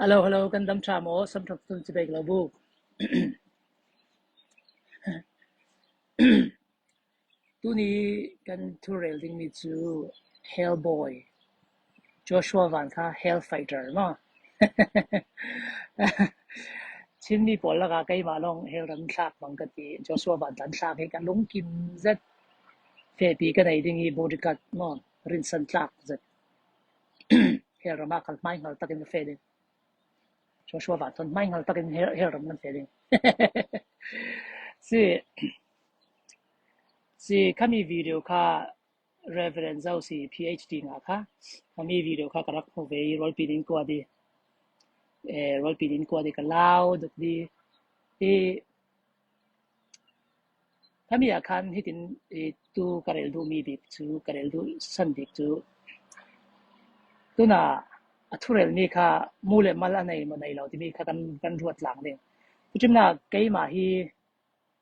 Hello, hello, kan dam ṭha maw? Samthok cun ci bek lo bu. Tuni kan thurel dingmi cu Hellboy, Joshua Van kha Hellfighter maw? Chinmi pawl lakah keimah lawng hellram thlak bang ka ti. Joshua Van tlan thlak hi ka lungkim zet. Fehpi ka nei ding i bodyguard maw rinsan tlak zet. Hellram ah kal hmaihngal takin ka feh ding. Joshua Van cun hmaihngal takin hellram kan feh ding. Si, si khami video kha Reverend Zau si PhD nga kha khami video kha ka rak hmu ve i rawlpi ding kua di. Eh, rawlpi ding kua di ka lau duk di. I Khami ah khan hitin tu ka rel duhmi bik cu ka rel duh san bik cu tuna a thurelmi kha mu le mal a nei maw nei lo timi kha kan kan ruat tlang ding. Cucimnak keimah hi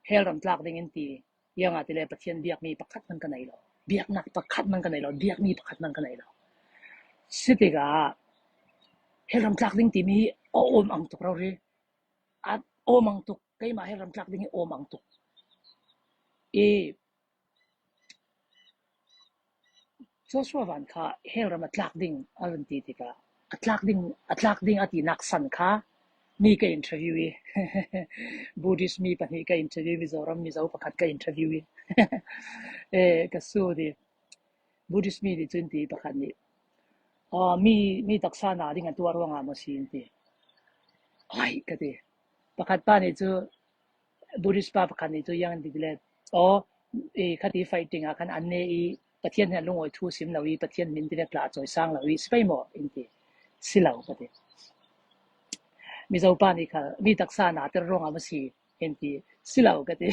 hell ram tlak ding in ti iangah tile Pathian biakmi pakhat hmanh ka nei lo. Biaknak pakhat hmanh ka nei lo. Biakmi pakhat hmanh ka nei lo. Si tikah hell ram tlak ding timi hi a awm ang tuk rori. A awmang tuk. Keimah he ramtlak ding hi awmang tuk. I Joshua Van kha hell ram a tlak ding a run ti tikah a tlak ding a tlak ding a tinak san kha mi ka interview i Buddhist mi pahnih ka interview Mizoram Mizo pakhat ka interview i eh ka su di Buddhist mi nih cun ti pakhat nih mi mi taksa na ding a tuah ruangah maw si an ti. Ai ka ti. Pakhat pa nih cu Buddhist pa pakhat nih cu yang an ti le aw i khati fighting ah khan an ne i Pathian he lungawi thu sim lo i Pathian min ti le tla cawisang lo i si pei maw in ti. Si lo ka ti. Mizo pa nih kha mi taksa naa ter ruangah maw si in ti. Si lo ka ti.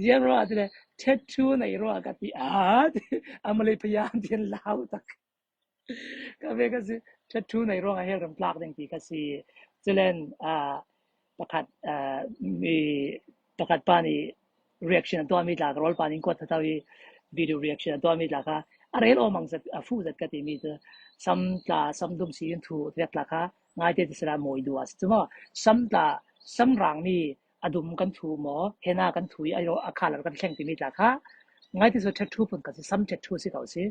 Ziang ruangah ti le tattoo nei ruangah ka ti. Ah amalei payam ti an lau tak. Ka ve ka si. Tattoo nei ruangah hell ram tlak ding ti ka si. Culen pakhat mi pakhat pa nih reaction a tuahmi tla ka rawl pa ning kuat tho i video reaction a tuahmi tla kha a rel awmang zat a fu zat ka timi cu sam tla sam dum si in thu vek tla kha ngaite ti sala mawi du a si cu maw sam tla sam rang mi a dum kan thu maw hena kan thu i a khalar kan thleng timi tla kha ngaite cu tattoo phun ka si sam tattoo si ko si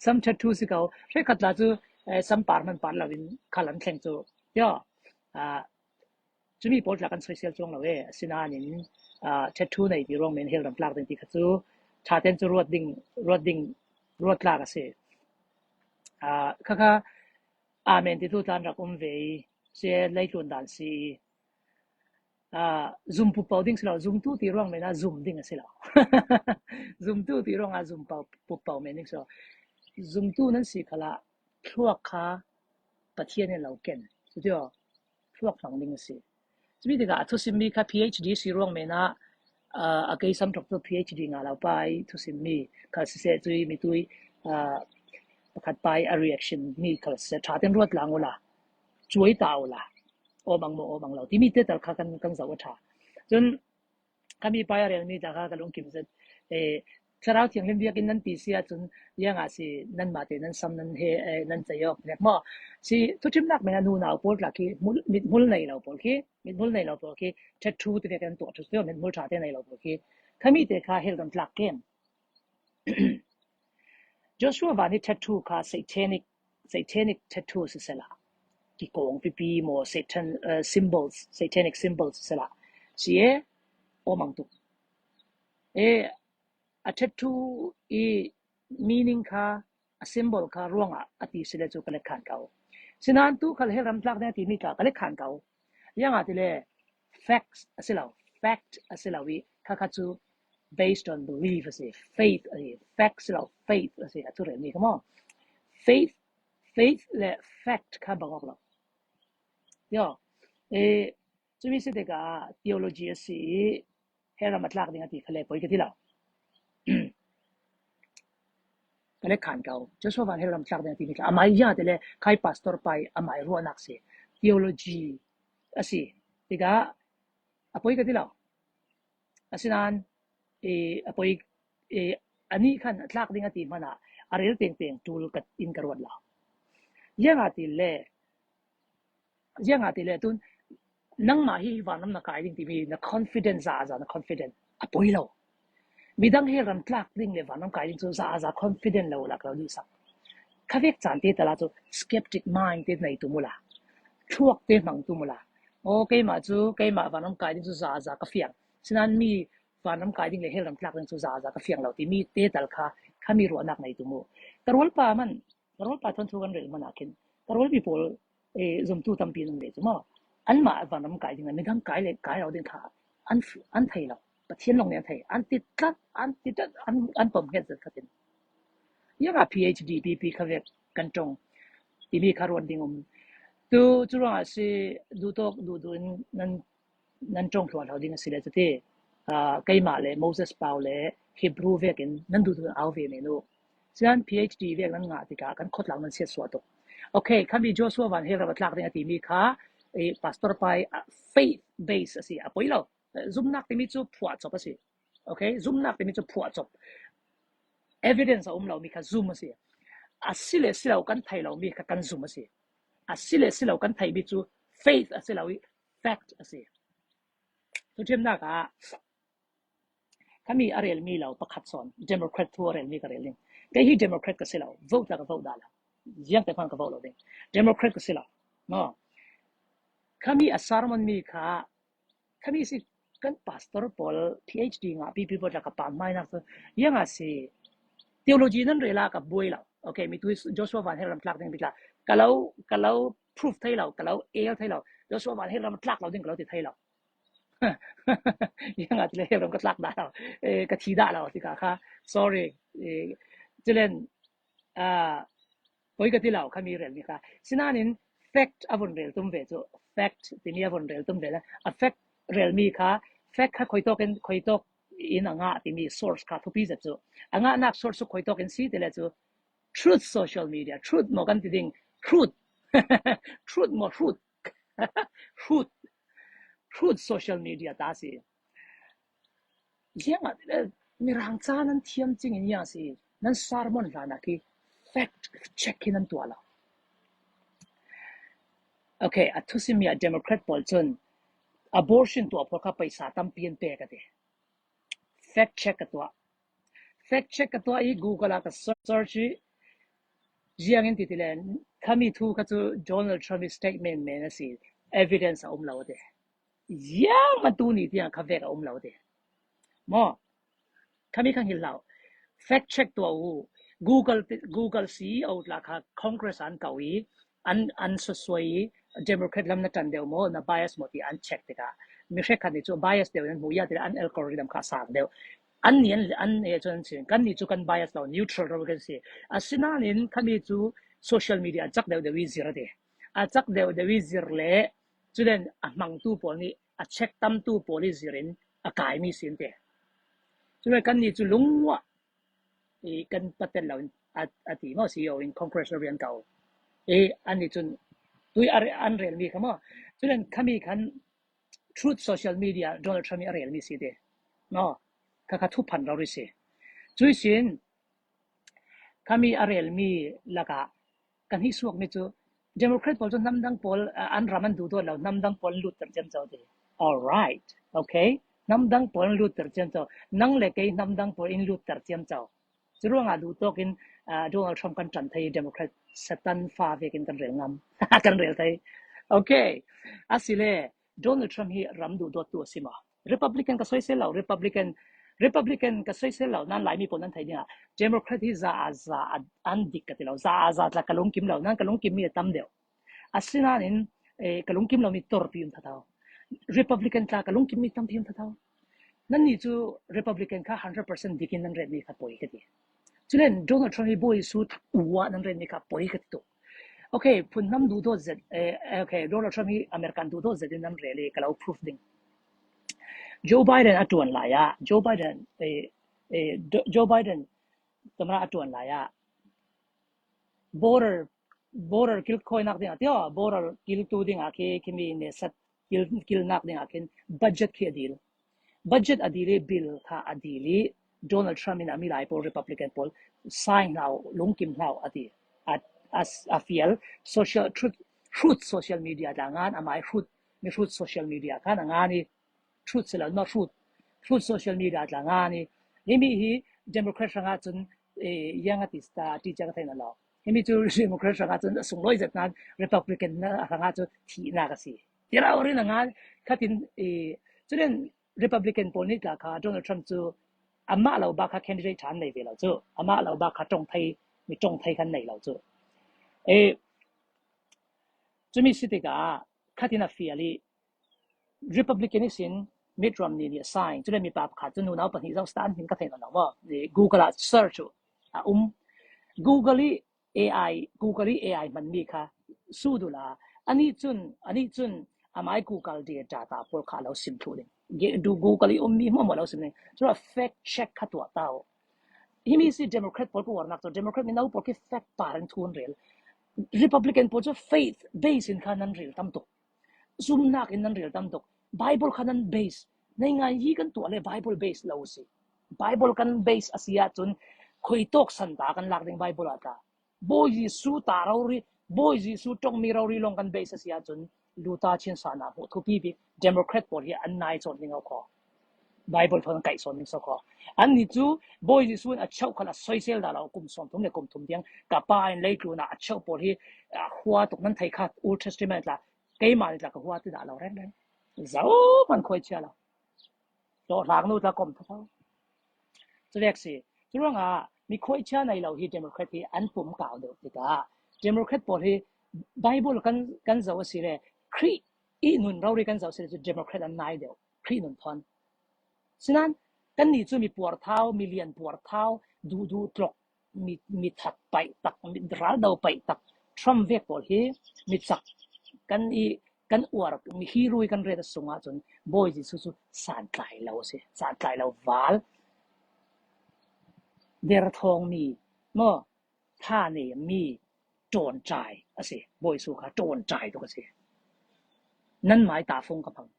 Sam tattoo si ko. Hrekhat la cu sam par man par lo in khal an thleng cu. Tio cumi pawl tla kan soisel chuang lo e. Asinain tattoo nei ti ruang men hell ram tlak ding ti kha cu tha ten cu ruat ding ruat ding ruat tlak a si. Khakha amen ti tu tlan rak um ve i se leitlun dan si i Zum puppo ding si lo. Zumtu ti ruang men ah zum ding a si lo. Zumtu ti ruang ah zum puppo men ding si lo. Zumtu nan si khal ah thluak kha Pathian in lo ken. Cuti thluak hmang ding a si. Cumi tikah a thusimmi kha PhD si ruang men ah a kei sam ṭok cu PhD nga lo pa i thusimmi khal siseh cui mi tui pakhat pa i a reaction mi khal siseh ṭha ten ruat lang ula cuai ta ula awm ang maw awm ang lo timi te tal kha kan kan zoh a ṭha. Cun khami pa a relmi ta kha ka lungkim zet eh thlarau thianghlim biakinn nan ti si ahcun iangah si nanmah te nan sam nan he nan cei awk nek maw si thuṭhimnak men ah nunau pawl tla khi mithmul nei lo pawl khi mithmul nei lo pawl khi tattoo te kan tuah ṭhu mithmul ṭha te nei lo pawl khi khami te kha hell kan tlak kem Joshua van i tattoo kha satanic satanic tattoo sisela kikawng pipi maw satan symbols satanic symbols sisela si e awmang tuk e a tattoo i meaning kha a symbol kha ruangah a ti sile cu ka let khan ko sinain tu khal hell ram tlak ding timi tla ka let khan ko iangah tile facts a si lo fact a si lo i khakha cu based on belief a si faith a si fact si lo faith a si a thu relmi kha maw faith faith le fact kha bang awk lo yo e cumi si tikah theology a si i he ram a tlak ding a ti kha le poi ka ti lo ka le khan ko Joshua van he ram tlak ding a ti mi kha amai ya te le khai pastor pai amai ruahnak si theology a si tikah a poi ka ti lo Asinain a poi anih khan a tlak ding a ti hmanh ah a rel tengteng ṭul in ka ruat lo. Iangah ti le iangah ti le tun nangmah hi vanram na kai ding timi na confident za a za na confident a poi lo. Midang he ram tlak ding le vanram kai ding cu za a za confident lo la ka lo duh sak. Kha vek caan te tala cu skeptic mind te nei tu mula. Thluak te hmang tu mula. Aw keimah cu keimah vanram kai ding cu za a za ka fiang. Sinain mi vanram kai ding le hell ram tlak ding cu za a za ka fiang lo timi te tal kha khami ruahnak nei tu mu. Ka rual pa man ka rual pa thon thu kan rel man ah khin ka rual mi pawl zumtu tampi an um ve cu maw. Anmah vanram kai ding le midang kai le kai lo ding kha an an thei lo. Pathian lawng nih an thei. An ti tlat an ti tlat an an pom hnget zat khatin. Iangah PhD pipi kha vek kan tong timi kha ruat ding um. Tu cu ruangah si duhtawk duh duh in nan nan tong hluah lo ding a si le cuti. Uh, keimah le Moses Pau le Hebrew vek in nan duh duh au ve men u. Sian PhD vek nan ngah tikah kan khotlang nan siat suah tuk. Okay, khami Joshua van hel ram tlak ding a timi kha eh, pastor pai faith base a si a poi lo. Zumnak timi cu phuah cop a si. Okay, zumnak timi cu phuah cop. Evidence a um lomi kha zum a si. A si le si lo kan thei lomi kha kan zum a si. A si le si lo kan theimi cu faith a si lo i fact a si. Cu ah khami a relmi lo pakhat sawn Democrat thu a relmi ka rel ding. Kei hi Democrat ka si lo. Vote la ka vote dah lo. Ziang te hmanh ka vote lo ding. Democrat ka si lo. No. Khami a sermon mi kha khami si kan pastor pawl PhD ngah pipi pawl ka pam mai nak cu yang a si theology nan rela ka buai lo. Okay, mi tu Joshua Van Hel ram tlak ding bitla. Ka lo ka lo proof thei lo, ka lo el thei lo. Joshua Van Hel ram tlak lo ding ka lo ti thei lo. Yang a tile ram ka tlak dah lo. Eh, ka thi dah lo tika kha sorry. Eh, chilen ah poi ka ti lo khami rel mi kha. Sinain fact a vun rel tum ve cu fact timi a vun rel tum ve le a fact rel mi kha fact kha khoi tawk in khoi tawk in a ngah timi source kha thupi zet cu a ngahnak source cu khoi tawk in si tile cu truth social media truth maw kan ti ding truth truth maw truth truth truth social media ta si Ziangah Mirang ca nan thiam cing in iang si nan sermon hlan ah khi fact check hi nan tuah lo. Okay, a thusimi ah Democrat pawl cun abortion tuah pawl kha paisa tampi an pek a ti. Fact check ka tuah. Fact check ka tuah i Google ah ka search i ziang in ti ti le khami thu kha cu Donald Trump i statement men a si. Evidence a um lo a ti. Ziang atu ni tiang kha vek a um lo ti. Maw? Khami kha hngilh hlah u. Fact check tuah u. Google Google CEO tla kha Congress an kau i an an suai i Democrat lam na ṭan deuh maw na bias maw ti an check tikah mi hrekhat nih cu bias deuh in an hmuh ya tiah an algorithm kha a sang deuh. An nih an an he cun an sin. Kan nih cu kan bias lo neutral ro kan si. Asinain khami cu social media a cak deuh deuh i zir a ti. A cak deuh deuh i zir le Culen a hmangtu pawl nih a check tamtu pawl i zir in a kaimi si an ti. Culen kannih cu lungmuah i kan patel lo in a, a ti maw CEO in Congress rian ko. I an nih cun tui an relmi kha maw. Culen khami khan Truth Social Media Donald Trump i a relmi si ti. No, kha kha thuphan rori si. Cui sin khami a relmi lakah Kan hi suakmi cu Democrat pawl cu hnamdang pawl an ram an duh dawt lo hnamdang pawl an lutter ciamco ti. All right. Okay. Hnamdang pawl an lutter ciamco. Nang le kei hnamdang pawl in lutter ciamco. Cu ruangah duh tawk in uh, Donald Trump kan ṭan thei Democrat Satan fa vek in kan rel ngam. kan rel thei. Okay. Asile Donald Trump hi ram duh dawttu a si maw? Republican ka soisel lo Republican Republican ka soisel lo nan Laimi pawl nan thei ding ah Democrat hi za a za an dik ka ti lo za a za tla ka lungkim lo nan ka lungkim mi a tam deuh asinain eh, ka lungkim lo mi torpi um thatau Republican tla ka lungkim mi tampi um thatau nan nih cu Republican kha 100% dik in nan ret mi kha poi ka ti culen Donald Trump hi bawi su uwa nan ret mi kha poi ka ti tuk Okay, phunhnam duhdawt zet eh, okay, Donald Trump hi American duhdawt zet in nan rel i ka lo proof ding. Joe Biden a ṭuan lai ah, Joe Biden eh, eh, Joe Biden tamra a ṭuan lai ah border border kilkhawinak ding ah tiah border kiltu ding ah khi khimi ne sat kil kilnak ding ah khin budget khi a dil. Budget a dil i bill kha a dil i Donald Trump in a milai pawl Republican pawl sign hna u, lungkim hna u a ti. A a fial. Social truth hrut social media tla ngan amai hrut mi hrut social media khan a ngan i hrut si lo ma hrut hrut social media tla ngan i himi hi Democrat hrangah cun yang ati sta ti cha ka thei na lo. Himi cu Democrat hrangah cun a sunglawi zet nain Republican hrangah cu thihnak a si. Tira orin a ngan khatin i culen Republican pawl nih tla kha Donald Trump cu amah lo ba kha candidate ṭha an nei ve lo cu. Amah lo ba kha tong thei mi tong thei khan nei lo cu. E cumi si tikah khatin a fial i Republican sin Mitt Romney nih a sign. Cule mipa pakhat cu nunau pahnih zong stan hin ka thei lo maw. Google ah search a um. Google i AI Google i AI hmanmi kha sudula anih cun anih cun amai Google data ta pawl kha lo sim thlu ding. Google i ummi hmuh lo sim ding. Cura fact check kha tuah tau. Himi si Democrat pawl ka warnak cu Democrat mino pawl khi fact par in thun rel. Republican pawl cu faith base in khan nan rel tam tuk. Zumnak in nan rel tam tuk. Bible kha nan base. Nei ngai hi kan tuah le Bible base lo si. Bible kan base a si ahcun khoi tawk san ta kan lak ding Bible ah ta. Bawi Jesuh ta rori, Bawi Jesuh tongmi rori lawng kan base a si ahcun luta chin sa na hmuh thupi bik Democrat pawl hi an nai cawn ding kho. Bible thon kaih sawn ding so kho. An ni cu Bawi Jesuh in a cheu khan a soisel dah lo kum 30 le kum thum tiang ka pa in leitlun ah a cheu pawl hi hua tuk nan thei kha Old Testament la keimah ni tla ka hua ti dah lo reng reng. Zo man khoi chia lo. Hlawhhlang nu tla kom tho. Cuvek si. Curuangah mi khuaichia nei lo hi Democrat hi an pum kau deuh tikah Democrat pawl hi Bible kan kan zoh a si le Khrih i nun rori kan zoh si le cu Democrat an nai deuh Khrih nun thon. Sinan kannih cu mi puarthau, mi lian puarthau, duhduh tlok, mi mi that paih tak, mi raldo paih tak Trump vek pawl hi mi cak kan i kan uar mi hero i kan ret a sung ahcun Bawi Jesuh cu santlai lo a si. Santlai lo val derthawngmi maw tha nemmi ṭawnṭai a si. Bawi Jesuh kha ṭawnṭai tuk a si. Nan mai tahfung ka hmang.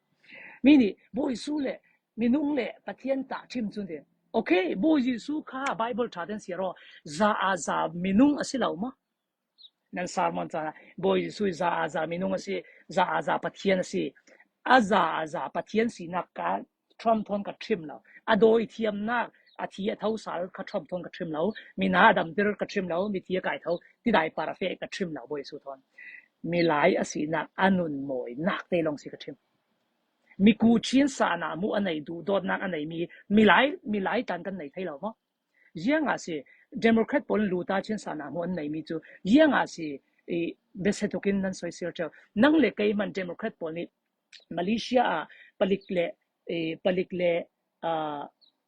Mi nih Bawi Jesuh le minung le Pathian tahṭhim cun ti okay Bawi Jesuh kha Bible ṭha ten siar aw za ah za minung a si lo maw? Nan sermon caan ah Bawi Jesuh za ah za minung a si, za ah za Pathian a si. A za ah za Pathian sinak ka Trump thawn ka ṭhim lo. A dawi thiamnak a thi a tho sal kha Trump thawn ka ṭhim lo. Mina a damter ka ṭhim lo. Mithi a kai tho tidai par a feh ka ṭhim lo Bawi Jesuh thawn. Milai a sinak a nun mawinak te lawng si ka ṭhim. Miku chin sa na mu a nei duh dawtnak a neimi milai milai tan kan nei thei lo maw? Ziang ah si Democrat pawl luta chin sa na mu an neimi cu ziang ah si i biasetuk in nan soisel ṭheo. Nang le kei man Democrat pawl nih Malaysia ah palik le palik le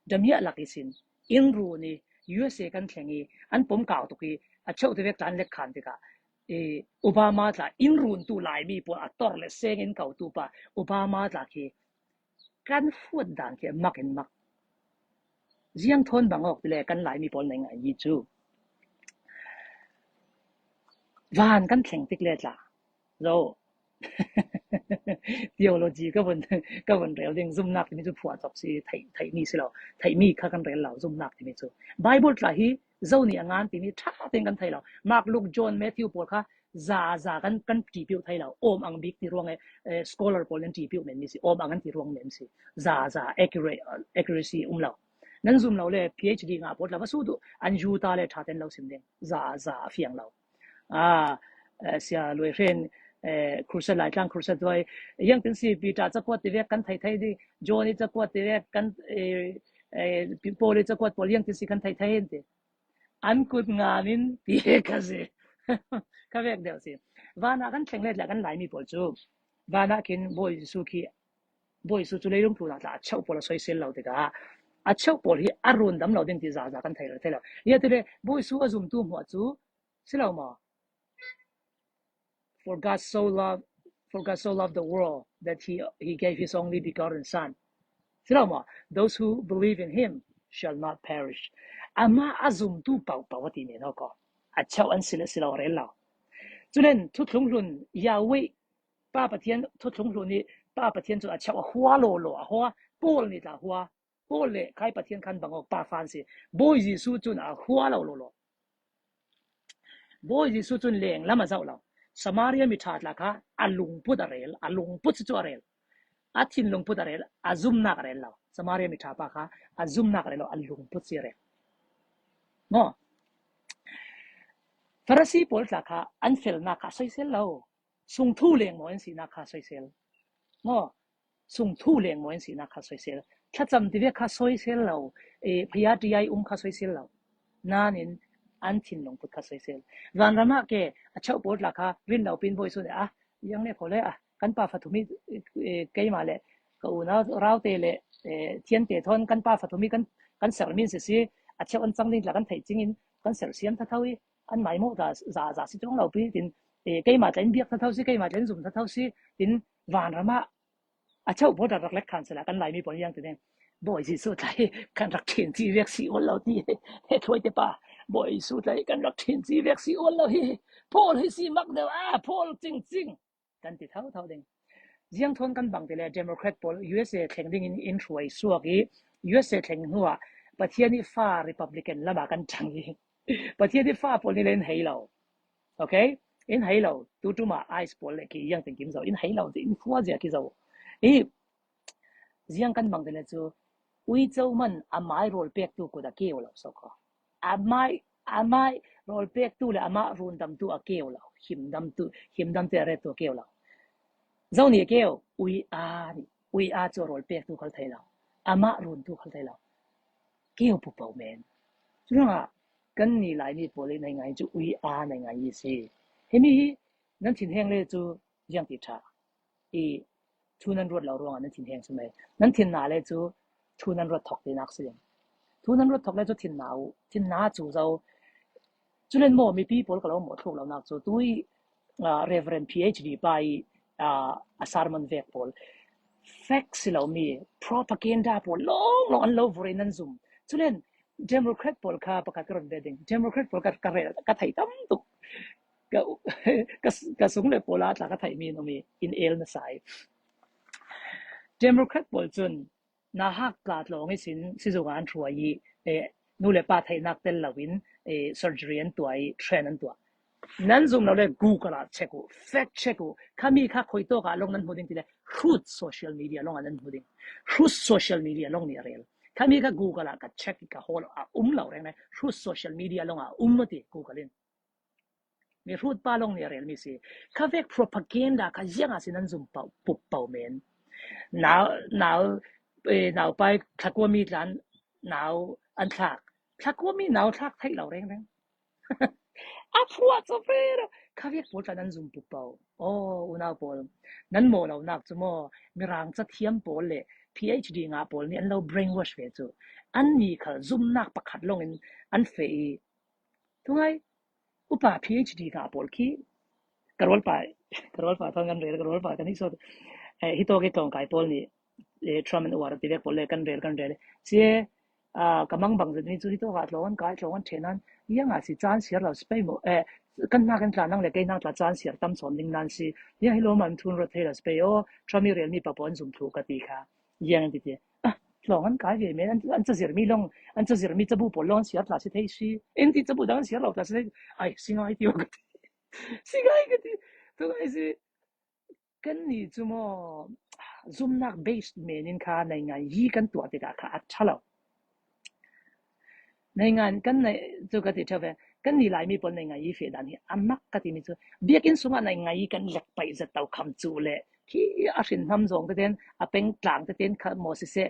damiah lak i sin inn run i USA kan thleng i an pom kau tuk i a cheu te vek tlan lek khan tikah Obama tla inn run tu Laimi pawl a tor le seng in ko tu pa Obama tla khi kan fuat dan khi mak in mak ziang thawn bang awk ti le kan Laimi pawl nei ngai mi cu van kan thleng tik le tla Zo theology ka vun ka vun rel ding zumnak timi cu phuah cop si theih theihmi si lo theihmi kha kan rel lo zumnak timi cu Bible tla hi zo nih a ngan timi ṭha tein kan thei lo Mark Luke John Matthew pawl kha za za kan kan ṭipiu thei lo awm ang bik ti ruang e scholar pawl an ṭipiu men mi si awm ang an ti ruang men si za za accurate accuracy um lo nan zum lo le PhD nga pot la va su du an ju ta le ṭha ten lo sim ding za za a fiang lo Sia Luai Crusade Laitlang Crusade duai yang tin si Peter cakuat ti vek kan thei thei di John i cakuat ti vek kan Paul i cakuat pawl yang tin si kan thei thei ti an kut ngan in ti ka si ka vek deuh si van ah kan thleng let le kan Laimi pawl cu van ah khin Bawi Jesuh khi Bawi Jesuh cu leilung tlunak tla a cheuh pawl a soisel lo tikah a cheuh pawl hi a run dam lo ding ti zaza kan thei lo thei lo ia ti le Bawi Jesuh a zumtu hmuah cu si lo maw For God so loved for God so loved the world that he he gave his only begotten son. Si lo maw Those who believe in him shall not perish. Amah a zumtu paohpaoh a ti men ko. A cheuh an si le si lo rel lo. Culen thuthlung hlun Yahweh Pa Pathian thuthlung hlun i Pa Pathian cu a cheuh a hua lawlaw a hua. Paul nih tla hua. Paul le khai Pathian khan bang awk pa fa an si. Bawi Jesuh cun a hua lo lawlaw. Bawi Jesuh cun lenglam a zoh lo. Samaria miṭha tla kha a lungput a rel, a lungput cu a rel. A thinlungput a rel, a zumnak a rel lo. Samaria miṭha pa kha a zumnak a rel lo, a lungput si a rel. Maw? Farasi pawl tla kha an felnak kha a soisel lo. Sungthu lengmang an sinak kha soisel. Maw? Sungthu lengmang an sinak kha soisel. Thlacam ti ve kha soisel lo. E, phaya ṭiai um kha soisel lo. Nain an thinlungput kha soisel. Vanram ah ke a cheuh pawl tla kha rin lo pin bawi su nih a iang le kho le a kan pa fathum hi keimah le ka unau raute le thiante thawn kan pa fathum hi kan kan sermi an si si a cheu an cang ding tla kan theih cing in kan sersiam thatho i an mai mo za za za si tung lo pi tin keimah tlain biak thatho si keimah tlain zum thatho si tin vanram ah a cheu bot rak lek khan sela kan laimi pawl yang tine Bawi Jesuh tlai kan rak ṭhin ci vek si ol lo ti he thloi te pa Bawi Jesuh tlai kan rak ṭhin ci vek si ol lo hi Paul hi si mak deuh a Paul cing cing kan ti tho tho ding ziang thon kan bang ti le Democrat pawl USA thleng ding in in hruai suak i USA thleng hnu ah Pathian i fa Republican lama kan ṭang i Pathian i fa pawl nih len hei lo okay in hei lo tu tum ah ice pawl le ki yang ting kim zo in hei lo in khua zia ki zo i ziang kan bang ti le cu uico man amai rawl pektu kut a keu lo so kho amai amai rawl pektu le amah rundamtu a keu lo himdamtu himdamte a rettu a keu lo zo nih a keu ui a nih ui a cu rawl pektu khal thei lo amah runtu khal thei lo keu pu po men curuangah kan ni Laimi pawl i nei ngai cu ui a nei ngai i si himi hi nan thin heng le cu ziang ti ṭha i Thu nan ruat lo ruangah nan thinheng si mei. Nan thin na le cu thu nan ruat thok tinak si ding. Thu nan ruat thok le cu thin na u. Thin na cu zo. Culen maw mipi pawl ka lo maw thluk lo nak cu tui Reverend PhD pa i a sermon vek pawl fact si lomi propaganda pawl lawnglawng an lo vur in an zum. Culen Democrat pawl kha pakhat ka ron ve ding. Democrat pawl ka ka rel ka thei tam tuk. Ka ka ka sung le pawl ah tla ka theihmi an um i in el na sai. Democrat pawl cun na hak tla tlawng i sin sizung ah an hruai i eh, nu le pa theihnak tel loin eh, surgery an tuah i train an tuah. Nan zum lo le Google ah check u, fact check u. Khami kha khoi tawk ah long nan hmu ding ti le hrut social media long ah nan hmu ding. Hrut social media long nih a rel. Khami kha Google ah ka check i ka hawl a um lo reng le hrut social media long ah um ti Google in. Mihrut pa lawng nih a relmi si. Kha vek propaganda kha ziang ah sin an zum pau pup pau men. Nau nau eh, nau pai thlakuami tlan nau an thlak. Thlakuami nau thlak theih lo reng reng. A phuah cho fe kha vek pawl tlan an zum pup pau. Oh unau pawl nan maw lo nak cu maw mirang cathiam pawl le PhD nga pawl nih an lo brainwash ve cu. An ni khal zumnak pakhat lawng in an fe i Tungai upa PhD hna pawl khi ka rawl pa ka rawl pa thawng kan rel ka rawl pa kan i sawt hi tawk i tlawngkai pawl nih Trump an uar ti vek pawl le kan rel kan rel sie ka mang bang zet mi cu hi tawk ah tlawng an kai tlawng an ṭhen an iang ah si caan siar lo spei mu eh kan hna kan tla nang le kei nang tla caan siar tam chom ding nan si iang hi lo man thun ro thei la spei o Trump i rel mi pa pawl an zum thlu ka ti kha iang an ti ti Tlawng an kai ve men an cazirmi lawng an cazirmi cabu pawl lawng an siar tla si thei si in ti cabu dang an siar lo tla si thei ai singai ti ka ti singai ka ti tungai si kan nih cu maw zumnak based men in kha nei ngai yi kan tuah tikah kha a ṭha lo Nei ngan kan nei cu ka ti ṭheo ve. Kan nih Laimi pawl nei ngai i feh dan hi a mak ka timi cu biakinn sungah nei ngai i kan lek paih zat to kham cu le khi a hrin hnam zawng teten a peng tlang teten kha maw siseh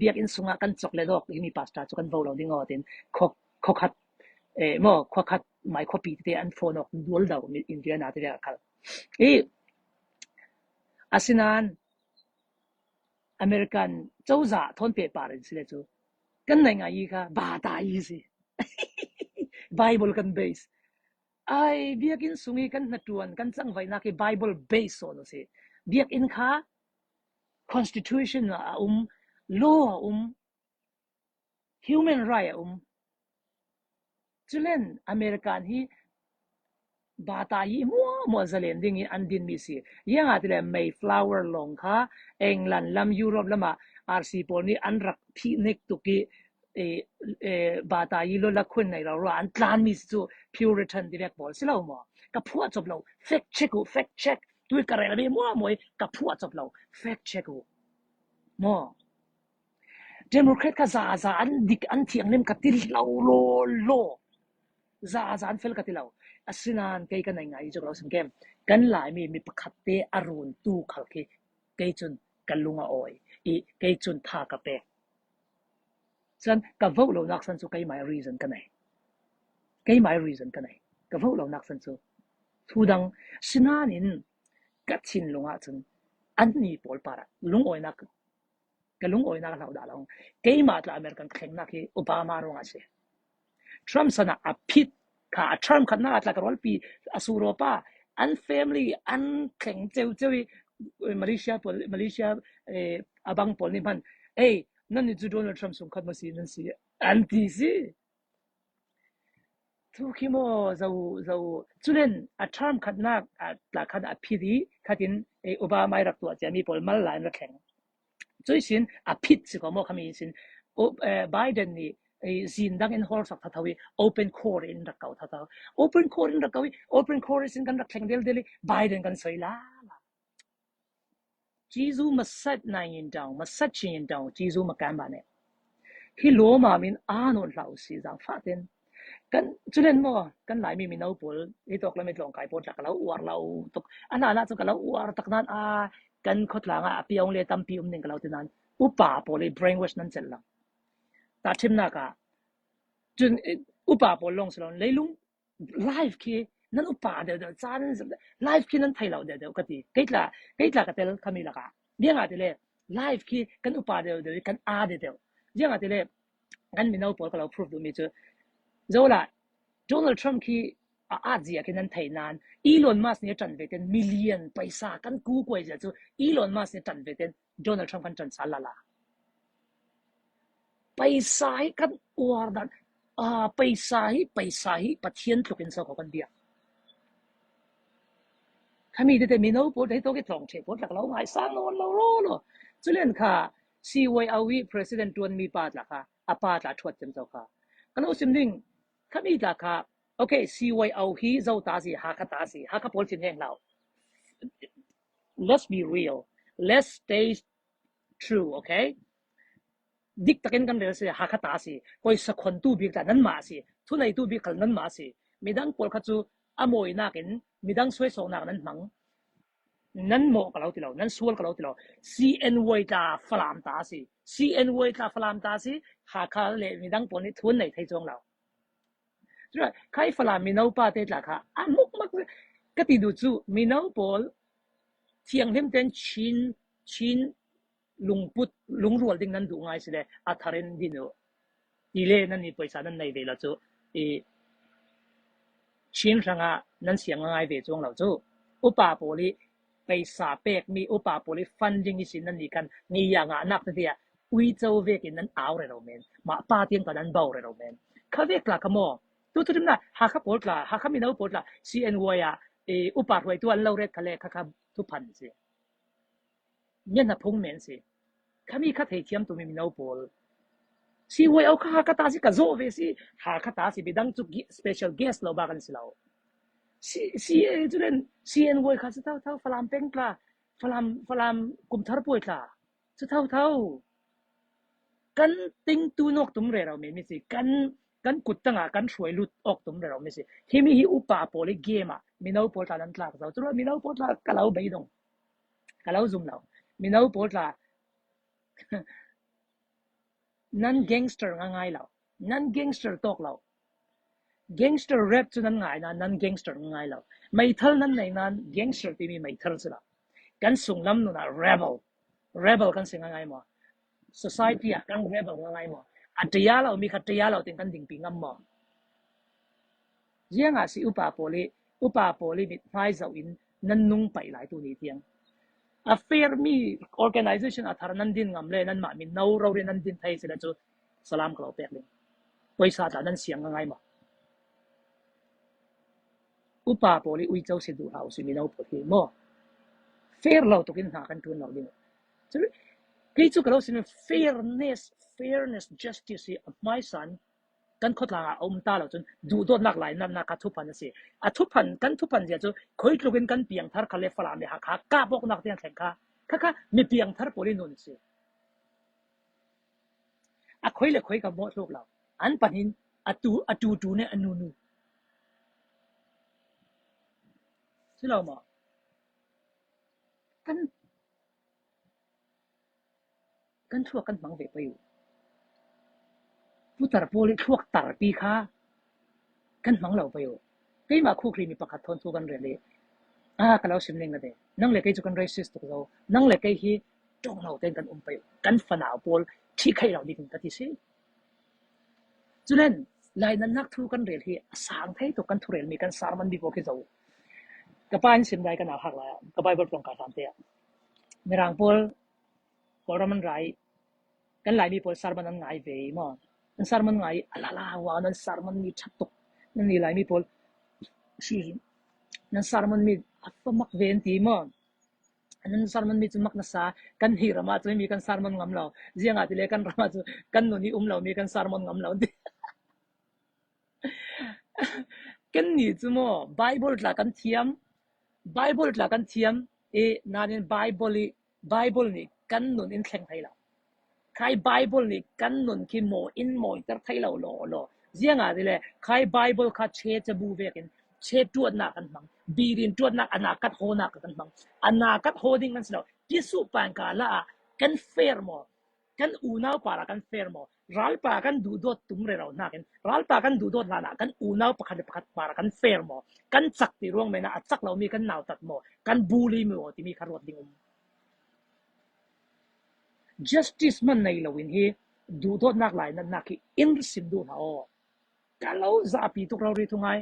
biakinn sungah kan chok le dawk timi pastor cu kan vo lo ding aw tin khua khuakhat eh maw khuakhat mai khuapi tete an phone awk dual do Indiana tete a khal. I asinain American cozah thawn pehpar in sile cu kan nei ngai i kha bata i si. Bible kan base. Ai biakinn sung i kan hnatuan kan cangvainak hi Bible base sawn a si. Biakinn kha constitution ah a um, law a um, human right a um. Culen American hi bata hi muahmuah zalen ding i an dinmi si. Iangah tile Mayflower lawng kha England lam Europe lam ah RC pawl nih an rak phih nek tuk i. Bata i lola khun nei lo rua an tlanmi cu Puritan ti vek pawl si lo maw? Ka phuah cop lo. Fact check u, fact check. Tui ka rel mi mua muai ka phuah cop lo. Fact check u. Maw? Democrat kha za za an dik an thianghlim ka ti lo law law. Za za an fel ka ti lo. Asinain kei ka nei ngai cu ka lo sim kem. Kan Laimi mi pakhat te a run tu khal khi kei cun ka lung a awi i kei cun tha ka pek. Cun ka vote lonak san cu keimah reason ka nei. Keimah reason ka nei. Ka vote lonak san cu thu dang sinain ka thinlung ahcun annih pawl par ah lungawinak ka lungawinak a hlau dah lo. Keimah tla American ka thlengnak hi Obama ruangah a si. Trump san ah a phit kha a term khatnak ah tla ka rualpi a suro pa an family an thleng ceu ceu i Malaysia pawl Malaysia eh, a bang pawl nih hman hey nan nih cu Donald Trump sung khat ma si nan si an ti si thu khi maw zo zo culen a term khatnak tla khan a phit i khatin Obama i rak tuah ciami pawl mal la in ra thleng Cuisin a phit si ko maw khami sin Biden nih zin dang in hor sak thatho i open core in rak kau thatho. Open core in rak kau i open core sin kan rak thleng del del i Biden kan soi la la. Jesu ma sat nai in dang ma sat chin in dang Jesu ma kan ba ne. Hi lo ma min a non hlah usih zaangfah ten. Kan culen maw kan Laimi mino pawl hi tawk le tlawngkai pawl tla ka lo uar lo tuk. A hlan ah cun ka lo uar tak nain aa kan khuatlang ah a piong le tampi um ning ka lo ti nain upa pawl i brainwash nan celh lo. Tahchimnak ah cun upa pawl lawng si lo leilung live khi nan upa deuhdeuh ca nan live khi nan thei lo deuhdeuh ka ti. Kei tla kei tla ka tel khami lakah. Biangah ti le live khi kan upa deuhdeuh i kan aa deuhdeuh. Biangah ti le kan mino pawl ka lo prove duhmi cu zola Donald Trump khi a at zia khi nan thei nain Elon Musk nih a ṭan ve ten million paisa kan ku kuai zia cu Elon Musk nih a ṭan ve ten Donald Trump kan ṭan sal la la. Paisa hi kan uar dan paisa hi paisa hi Pathian tluk in so ko kan biak. Khami tete mino pawl hei to ke tlong the pawl tlak lo ngai sang nawn lo ro lo. Culen kha CYO i president ṭuanmi pa tla kha a pa tla ṭhuat cem co kha. Ka lo sim ding khami tla kha okay CYO hi zo ta si Hakha ta si Hakha pawl thin heng hlau. Let's be real. Let's stay true, okay? Dik takin kan rel si Hakha ta si poisa khontu bik tla nanmah si thuneitu bik khal nanmah si midang pawl kha cu a mawinak in midang suaisawknak nan hmang Nan mawh ka lo ti lo, nan sual ka lo ti lo. CNY tla Falam ta a si. CNY tla Falam ta a si. Hakha le midang pawl nih thun nei thei chuang lo. Cun khai Falam mino pa te tla kha a mukmak ka ti duh cu mino pawl thianghlim ten Chin Chin lungput lungrual ding nan duh ngai si le a thar in din u. Ti le nan i poisa nan nei ve lo cu i Chin hrangah nan siang ngai ve chuang lo cu. Upa pawl i peisa pekmi upa pawl i funding i sin nan nih khan ngiya ngahnak tete ah uico vek in nan au re lo men. Mah pa tiang ka nan bo re lo men. Kha vek tla kha maw? Tu tu na Hakha pawl tla, Hakha mino pawl tla CNY ah i upa hruaitu an lo ret kha le kha kha thuphan si. Mian a phung men si. Khami kha theithiam tumi mino pawl CYO kha Hakha ta si ka zawh ve si Hakha ta si midang cu special guest lo bak an si lo. C C culen CNY kha si thotho Falam peng tla Falam Falam kumthar puai tla cu thotho kan tingtu nawk tum re ro mi mi si kan kan kut tangah kan hruai lut awk tum re ro mi si hi mi hi upa pawl i game ah mino pawl tla nan tlak zo cu mino pawl tla ka lo beidong Ka lo zum lo. Mino pawl tla nan gangster nga ngai lo. Nan gangster tawk lo. Gangster rap cu nan ngai nain nan gangster nga ngai lo. Meithal nan nei nain gangster timi meithal si lo. Kan sunglam nun ah rebel. Rebel kan si nga ngai maw? Society ah kan rebel nga ngai maw? A ṭia lomi kha ṭia lo tin kan dingpi ngam maw? Ziangah si upa pawl i upa pawl i mithmai zoh in nan nung paih lai tuni tiang. A fairmi organization a thar nan din ngam le nanmah mino rori nan din thei sila cu salam ka lo pek ding. Poisa tla nan siang ngai maw? Upa pawl i uico si duh hlah usih mino pawl hi maw? Fair lo tuk in hna kan ṭuan lo ding. Kei cu ka lo sin fairness, fairness, justice hi a hmaisan kan khawtlang ah a um ta lo cun duhdawtnak lainatnak kha thuphan a si. A thuphan kan thuphan zia cu khoi tluk in kan piangthar kha le Falam le Hakha kap awknak tiang thleng kha khakha mi piangthar pawl i nun a si. A khoi le khoi ka mawh tluk lo. An pahnih a tu a tu tu nih a nu nu. Si lo maw? Kan Kan thluak kan hmang ve pei u. Putar pawl i thluak tarpi kha kan hmang lo pei u. Keimah khuhri mi pakhat thawn cu kan rel i ah ka lo sim ning ka ti. Nang le kei cu kan racist tuk zo. Nang le kei hi ṭong lo tein kan um pei u. Kan fanau pawl ṭhihkhaih lo ding ka ti si. Culen lainannak thu kan rel hi a sang thei tuk kan thurel mi kan sermon bik khi zo. Ka pa in sim lai ka nau hak lai ka Bible tlawng ka hram te ah. Mirang pawl Kawlram an ra i kan Laimi pawl sermon an ngai ve i maw an sermon ngai i alala wa nan sermon mi ṭhat tuk nan ni Laimi pawl nan sermon mi a fa mak ve an ti maw nan sermon mi cu mak nasa kan hi ram ah cun mi kan sermon ngam lo ziang ah tile kan ram ah cun kan nun i um lo mi kan sermon ngam lo ti Kan nih cu maw Baibal tla kan thiam, Baibal tla kan thiam i nain Baibal i Baibal nih kan nun in thleng thai lo. Khai Baibal nih kan nun khi maw in mawiter thai lo law law. Ziangah ti le khai Baibal kha che cabu vek in che ṭuannak kan hmang. Birin ṭuannak anakat hawnak kan hmang. Anakat haw ding kan si lo. Jesuh panka la ah kan fair maw? Kan unau par ah kan fair maw? Ralpa kan duhdawt tum rero nakin ralpa kan duhdawt hlan ah kan unau pakhat le pakhat par ah kan fair maw? Kan cak ti ruang men ah a cak lomi kan nautat maw? Kan bully maw timi kha ruat ding um. Justice man nei loin hi duhdawtnak lainatnak hi in sim duh hlah aw. Ka lo zapi tuk rori thu ngai.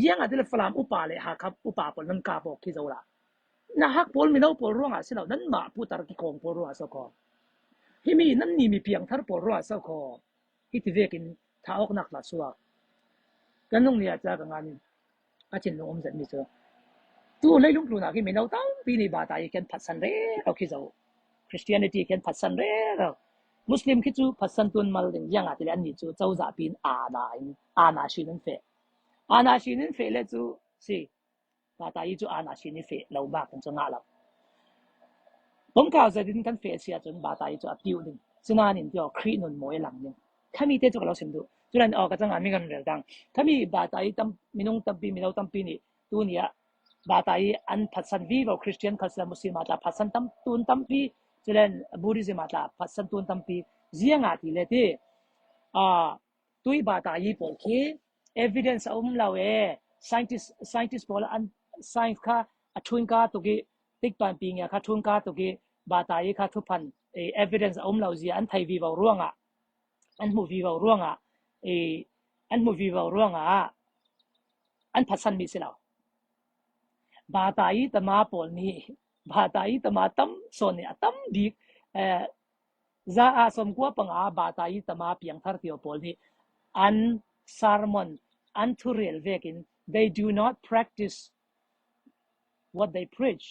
Iang ah tile Falam upa le Hakha upa pawl nan kap awk khi zo la. Na hak pawl mino pawl ruangah si lo nanmah putar kikawng pawl ruangah so khaw. Himi nan ni mi piangthar pawl ruangah so khaw. Hi ti vekin tha awknak la suak. Kan nung ni ah ca ka ngan in a thinlung um zat mi cu tu leilung tlunak hi mino tampi nih bata i kan phatsan re ro khi zo. Christianity kan phatsan re ro. Muslim khi cu phatsan tun mal ding yang ah tile an ni cu cozah pin ana in ana shin an fe. Ana shin in fe le cu si Tata i cu ana sin i feh lo bak in cu ngah lo. Pumkau zet in kan feh si ahcun bata i cu a tiu ding. Sinain in tio Khrih nun mawi a lang ding. Khami te cu ka lo sim duh. Culan aw ka cangah mi kan rel dang. Khami bata i tam minung tampi mino tampi nih tu ni ah bata i an phatsan vivo Christian kha sila Muslim ah tla phatsan tam tun tampi culen Buddhism ah tla phatsan tun tampi ziangah ti le ti ah Tui bata yi pawl khi evidence a um lo ee. Scientist, scientist pawl an science kha a ṭhun ka tuk i tikpan pi ngia kha ṭhun ka tuk i bata yi kha thuphan evidence a um lo zia an thei vivo ruangah an hmuh vivo ruangah i an hmuh vivo ruangah an phatsan mi si lo. Bata yi tama pawl nih bata yi tama tam sawn nih a tam bik eh, Za ah 95 bata i tama piangthar tio pawl nih an sermon an thurel vekin they do not practice what they preach.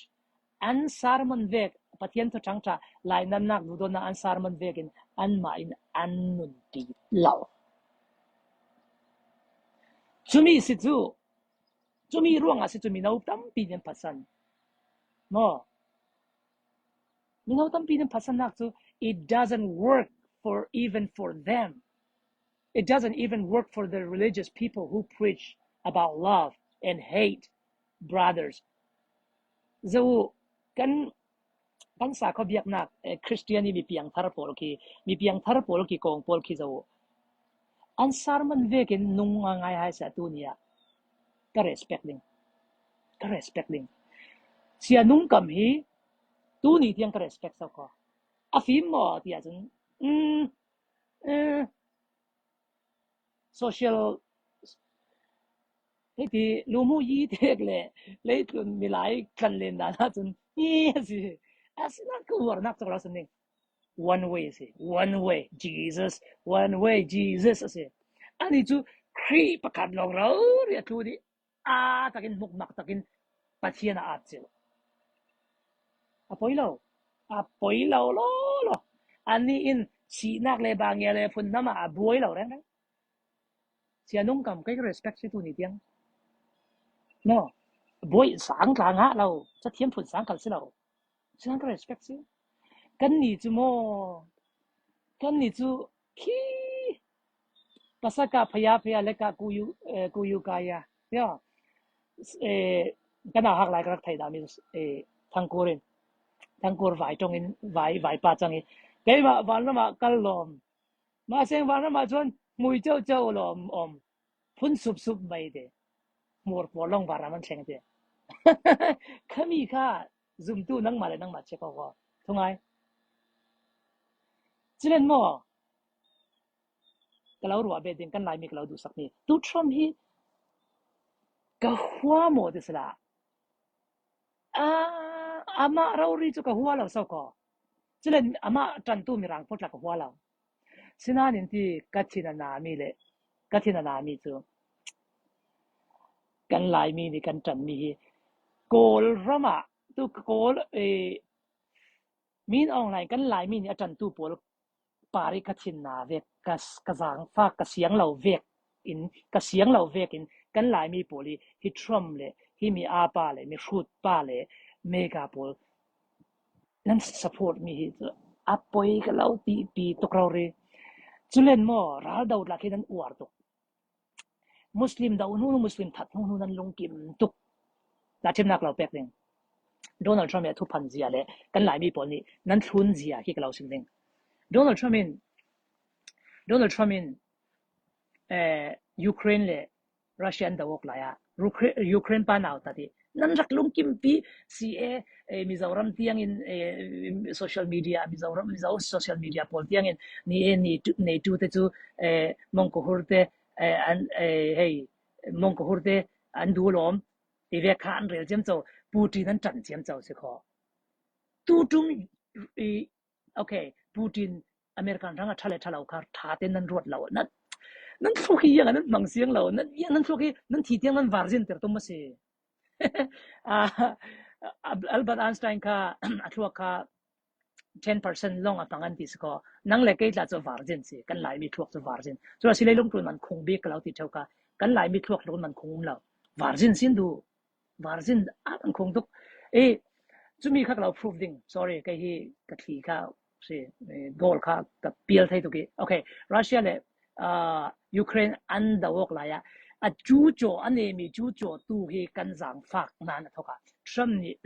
An sermon vek Pathian thu ṭhangṭha lainamnak duhdawtnak an sermon vekin anmah in an nunpi lo. Cumi si cu cumi ruangah si cu mino tampi nih an phatsan. Maw? Mino tampi nan phatsannak cu it doesn't work for even for them. It doesn't even work for the religious people who preach about love and hate brothers. Zo kan kan sakhaw biaknak Christian i mi piangthar pawl khi mi piangthar pawl khi kong pawl khi zo an sermon vekin nung ngai hai sa tu ni ah ka respect ding ka respect ding sia nung kam hi Tuni tiang ka respect so kaw. A fim maw ti ahcun mm, eh, social hiti lumu yi tek le leitlun milai tlan len dan ahcun hi a si. Asinain ka uarnak cu ka lo ning. One way a si. One way Jesus, one way Jesus a si. Ani cu Khrih pakhat lawng rori a tlu dih. Aa takin hmukmak takin Pathian ah aa ceu. A poi lo. A poi lo lawlaw. Anih in Sinak le bangia le phun hnam ah a buai lo rengreng. Sia nungkam kei ka respect si tu ni tiang. No, buai sang tla ngah lo, cathiam phun sang kal si lo. Sian ka respect si. Kan nih cu maw, kan nih cu khi pasaka phaya phaya le ka kuyu eh, kuyu kaya. Ya, eh, kan ah hak lai ka rak thei dami eh, thangkur in thangkur vai tong in vai vai pa chang i keimah vanram ah kal lawm mah seng vanram ah cun mui cheu cheu lawm om phun sup sup mai te hmur pawl lawng vanram an thleng te khami kha zumtu nangmah le nangmah check awk thungai chilen maw ka lo ruah be ding kan laimi ka lo duh sak mi tu Trump hi ka hua maw ti sala Ah, amah rori cu ka hua lo so kaw. Culen amah ṭantu mirang pawl tla ka hua lo. Sinain ti ka thin a nami le ka thin a nami cu kan Laimi nih kan ṭanmi hi Kawlram ah tu Kawl eh, Min Aung Hlaing kan Laimi nih a ṭantu pawl par i ka thin naa vek, ka, ka zaangfak, ka siang lo vek in, ka siang lo vek in kan Laimi pawl hi hi Trump le hi mi aa pa le mi hrut pa le mega pawl nan support mi hi cu a poi ka lo ti pi tuk rori. Culen maw raldo tlak hi nan uar tuk. Muslim do hnu Muslim that hnu hnu nan lungkim tuk. Na thimnak lo pek ding. Donald Trump i a thuphan zia le kan Laimi pawl nih nan thlun zia khi ka lo sim ding. Donald Trump in Donald Trump in eh, Ukraine le Russia an do awk lai ah Ukraine pa nau ta ti nan rak lungkim pi CA eh, Mizoram tiang in eh, social media Mizoram Mizo social media pawl tiang in ni e ni nei tu te chu eh, mongko hur te eh, an eh, hei mongko hur te an du lom ti ve kha an rel cem cho Putin an ṭan cem cho si kho tu tum i okay Putin American rang a ṭha le ṭha lo kha ṭha ten nan ruat lo nan nan thluk hi yang nan hmang siang lo nan nan thluk hi nan thi tiang nan varzin ter tum a si Albert Einstein kha a thluak kha 10% lawng a hmang an ti si kaw nang le kei tla cu virgin si kan Laimi thluak cu virgin cu a si leilung tlun man khung bik ka lo ti theo ka kan Laimi thluak tlun man khung um lo virgin sin du virgin a kan khung tuk e cumi kha ka lo proof ding sorry kei hi ka thli kha si goal kha ka pial thei tuk i okay Russia le uh, Ukraine an do awk lai ah a cu chaw a nemi cu chaw tu hi kan zaangfak nan a thok ah Trump nih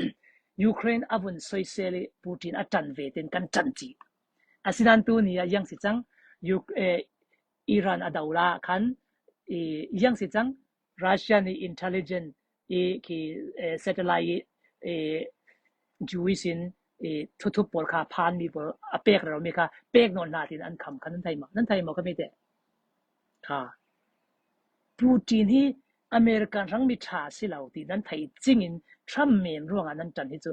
Ukraine a vun soisel i Putin a ṭan ve ten kan ṭan chih. Asinain tu ni ah yang si cang Iran a do la khan i yang si cang Russia nih intelligent i khi satellite i Jewish in i thuthup pawl kha phanmi pawl a pek rero mi kha pek nawn hna tiin an kham kha nan thei maw? Nan thei maw kha mi teh? Kha. Putin hi American rangmi ṭha si lo ti nan theih cing in Trump men ruangah nan ṭan hi cu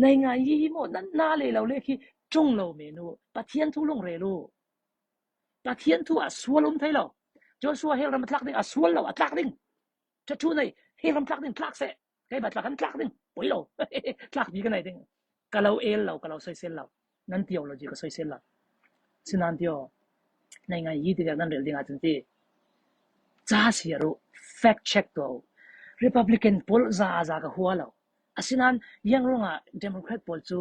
nei ngai hi maw nan na le lo le khi ṭung lo men u Pathian thu lung rel u Pathian thu ah sual um thei lo Joshua hell ram a tlak ding a sual lo a tlak ding ṭhathu nei hell ram tlak ding tlak seh keimah tlak kan tlak ding poi lo tlak bi ka nei ding ka lo el lo ka lo soisel lo nan theology ka soisel lo sinan tio nei ngai yi ti nan rel ding ahcun ti ca siar u fact check to Republican pawl za za ka hua lo asinain yang ruangah Democrat pawl cu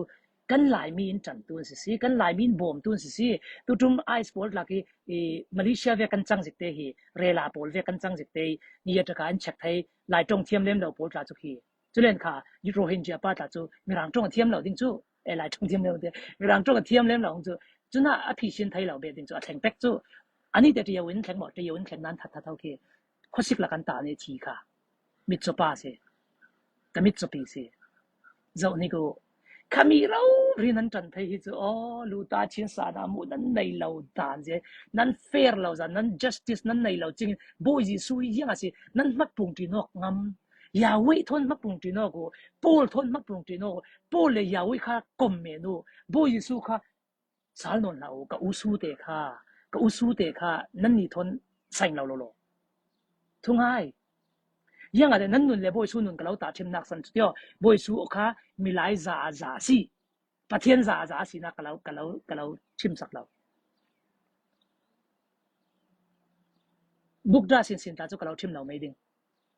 kan Laimi in ṭantu an si si kan Laimi in bawmtu an si si tutum ICE pawl tlak i i Malaysia ve kan cang zik te hi rela pawl ve kan cang zik te ni ataka an check thei Lai ṭong thiam lem lo pawl tla cu khi culen kha Rohingya pa tla cu Mirang ṭong a thiam lo ding cu e Lai ṭong thiam lem te Mirang ṭong a thiam lem lo cu cuna a phi sin thei lo be ding cu a thleng pek cu ani te ṭio in thleng maw ṭio in thleng nan that that khi khuasik la kan ta ne thi kha mitcaw pa si ka mitcaw pi si Zoh hnik u. Khami rori nan ṭan thei hi cu aw luta chin sa dah mu nan nei lo dan je nan fair lo zan nan justice nan nei lo ching Bawi Jesuh hi hiang a si nan hmat pung ṭi nok ngam Yahweh thon hmat pung ṭi nok u Paul thon hmat pung ṭi nok u Paul le Yahweh kha kom men u Bawi Jesuh kha sal nawn hlah u ka usu te kha ka usu te kha nan ni thon saing lo lo lo Thu ngai. Iang ah nan nun le Bawi Su nun ka lo tahṭhimnak san cu tio Bawi Su kha milai za za si. Pathian za za sinak ka lo ka lo ka lo chim sak lo. Bukda sinsin tla cu ka lo ṭhim lo mei ding.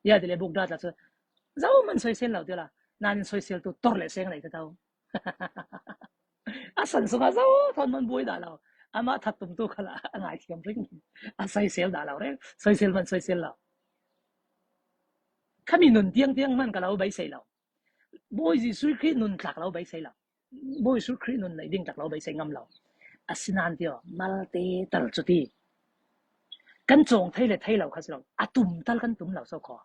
Ia ti le bukda tla cu zohmanh soisel lo ti la. Nain soisel tu tor le seng nei te tho. A san sungah zo thon man buai dah lo. Amah that tum tu kha a ngaithiam ring. A soisel dah lo reng. Soisel man soisel lo. Khami nun tiang tiang man ka lo beisei lo. Bawi Jesuh Khrih nun tlak lo beisei lo. Bawi Jesuh Khrih nun nei ding tlak lo beisei ngam lo. Asinain tio malte tal cu ti. Kan cawng thei le thei lo kha si lo. A tum tal kan tum lo so kho.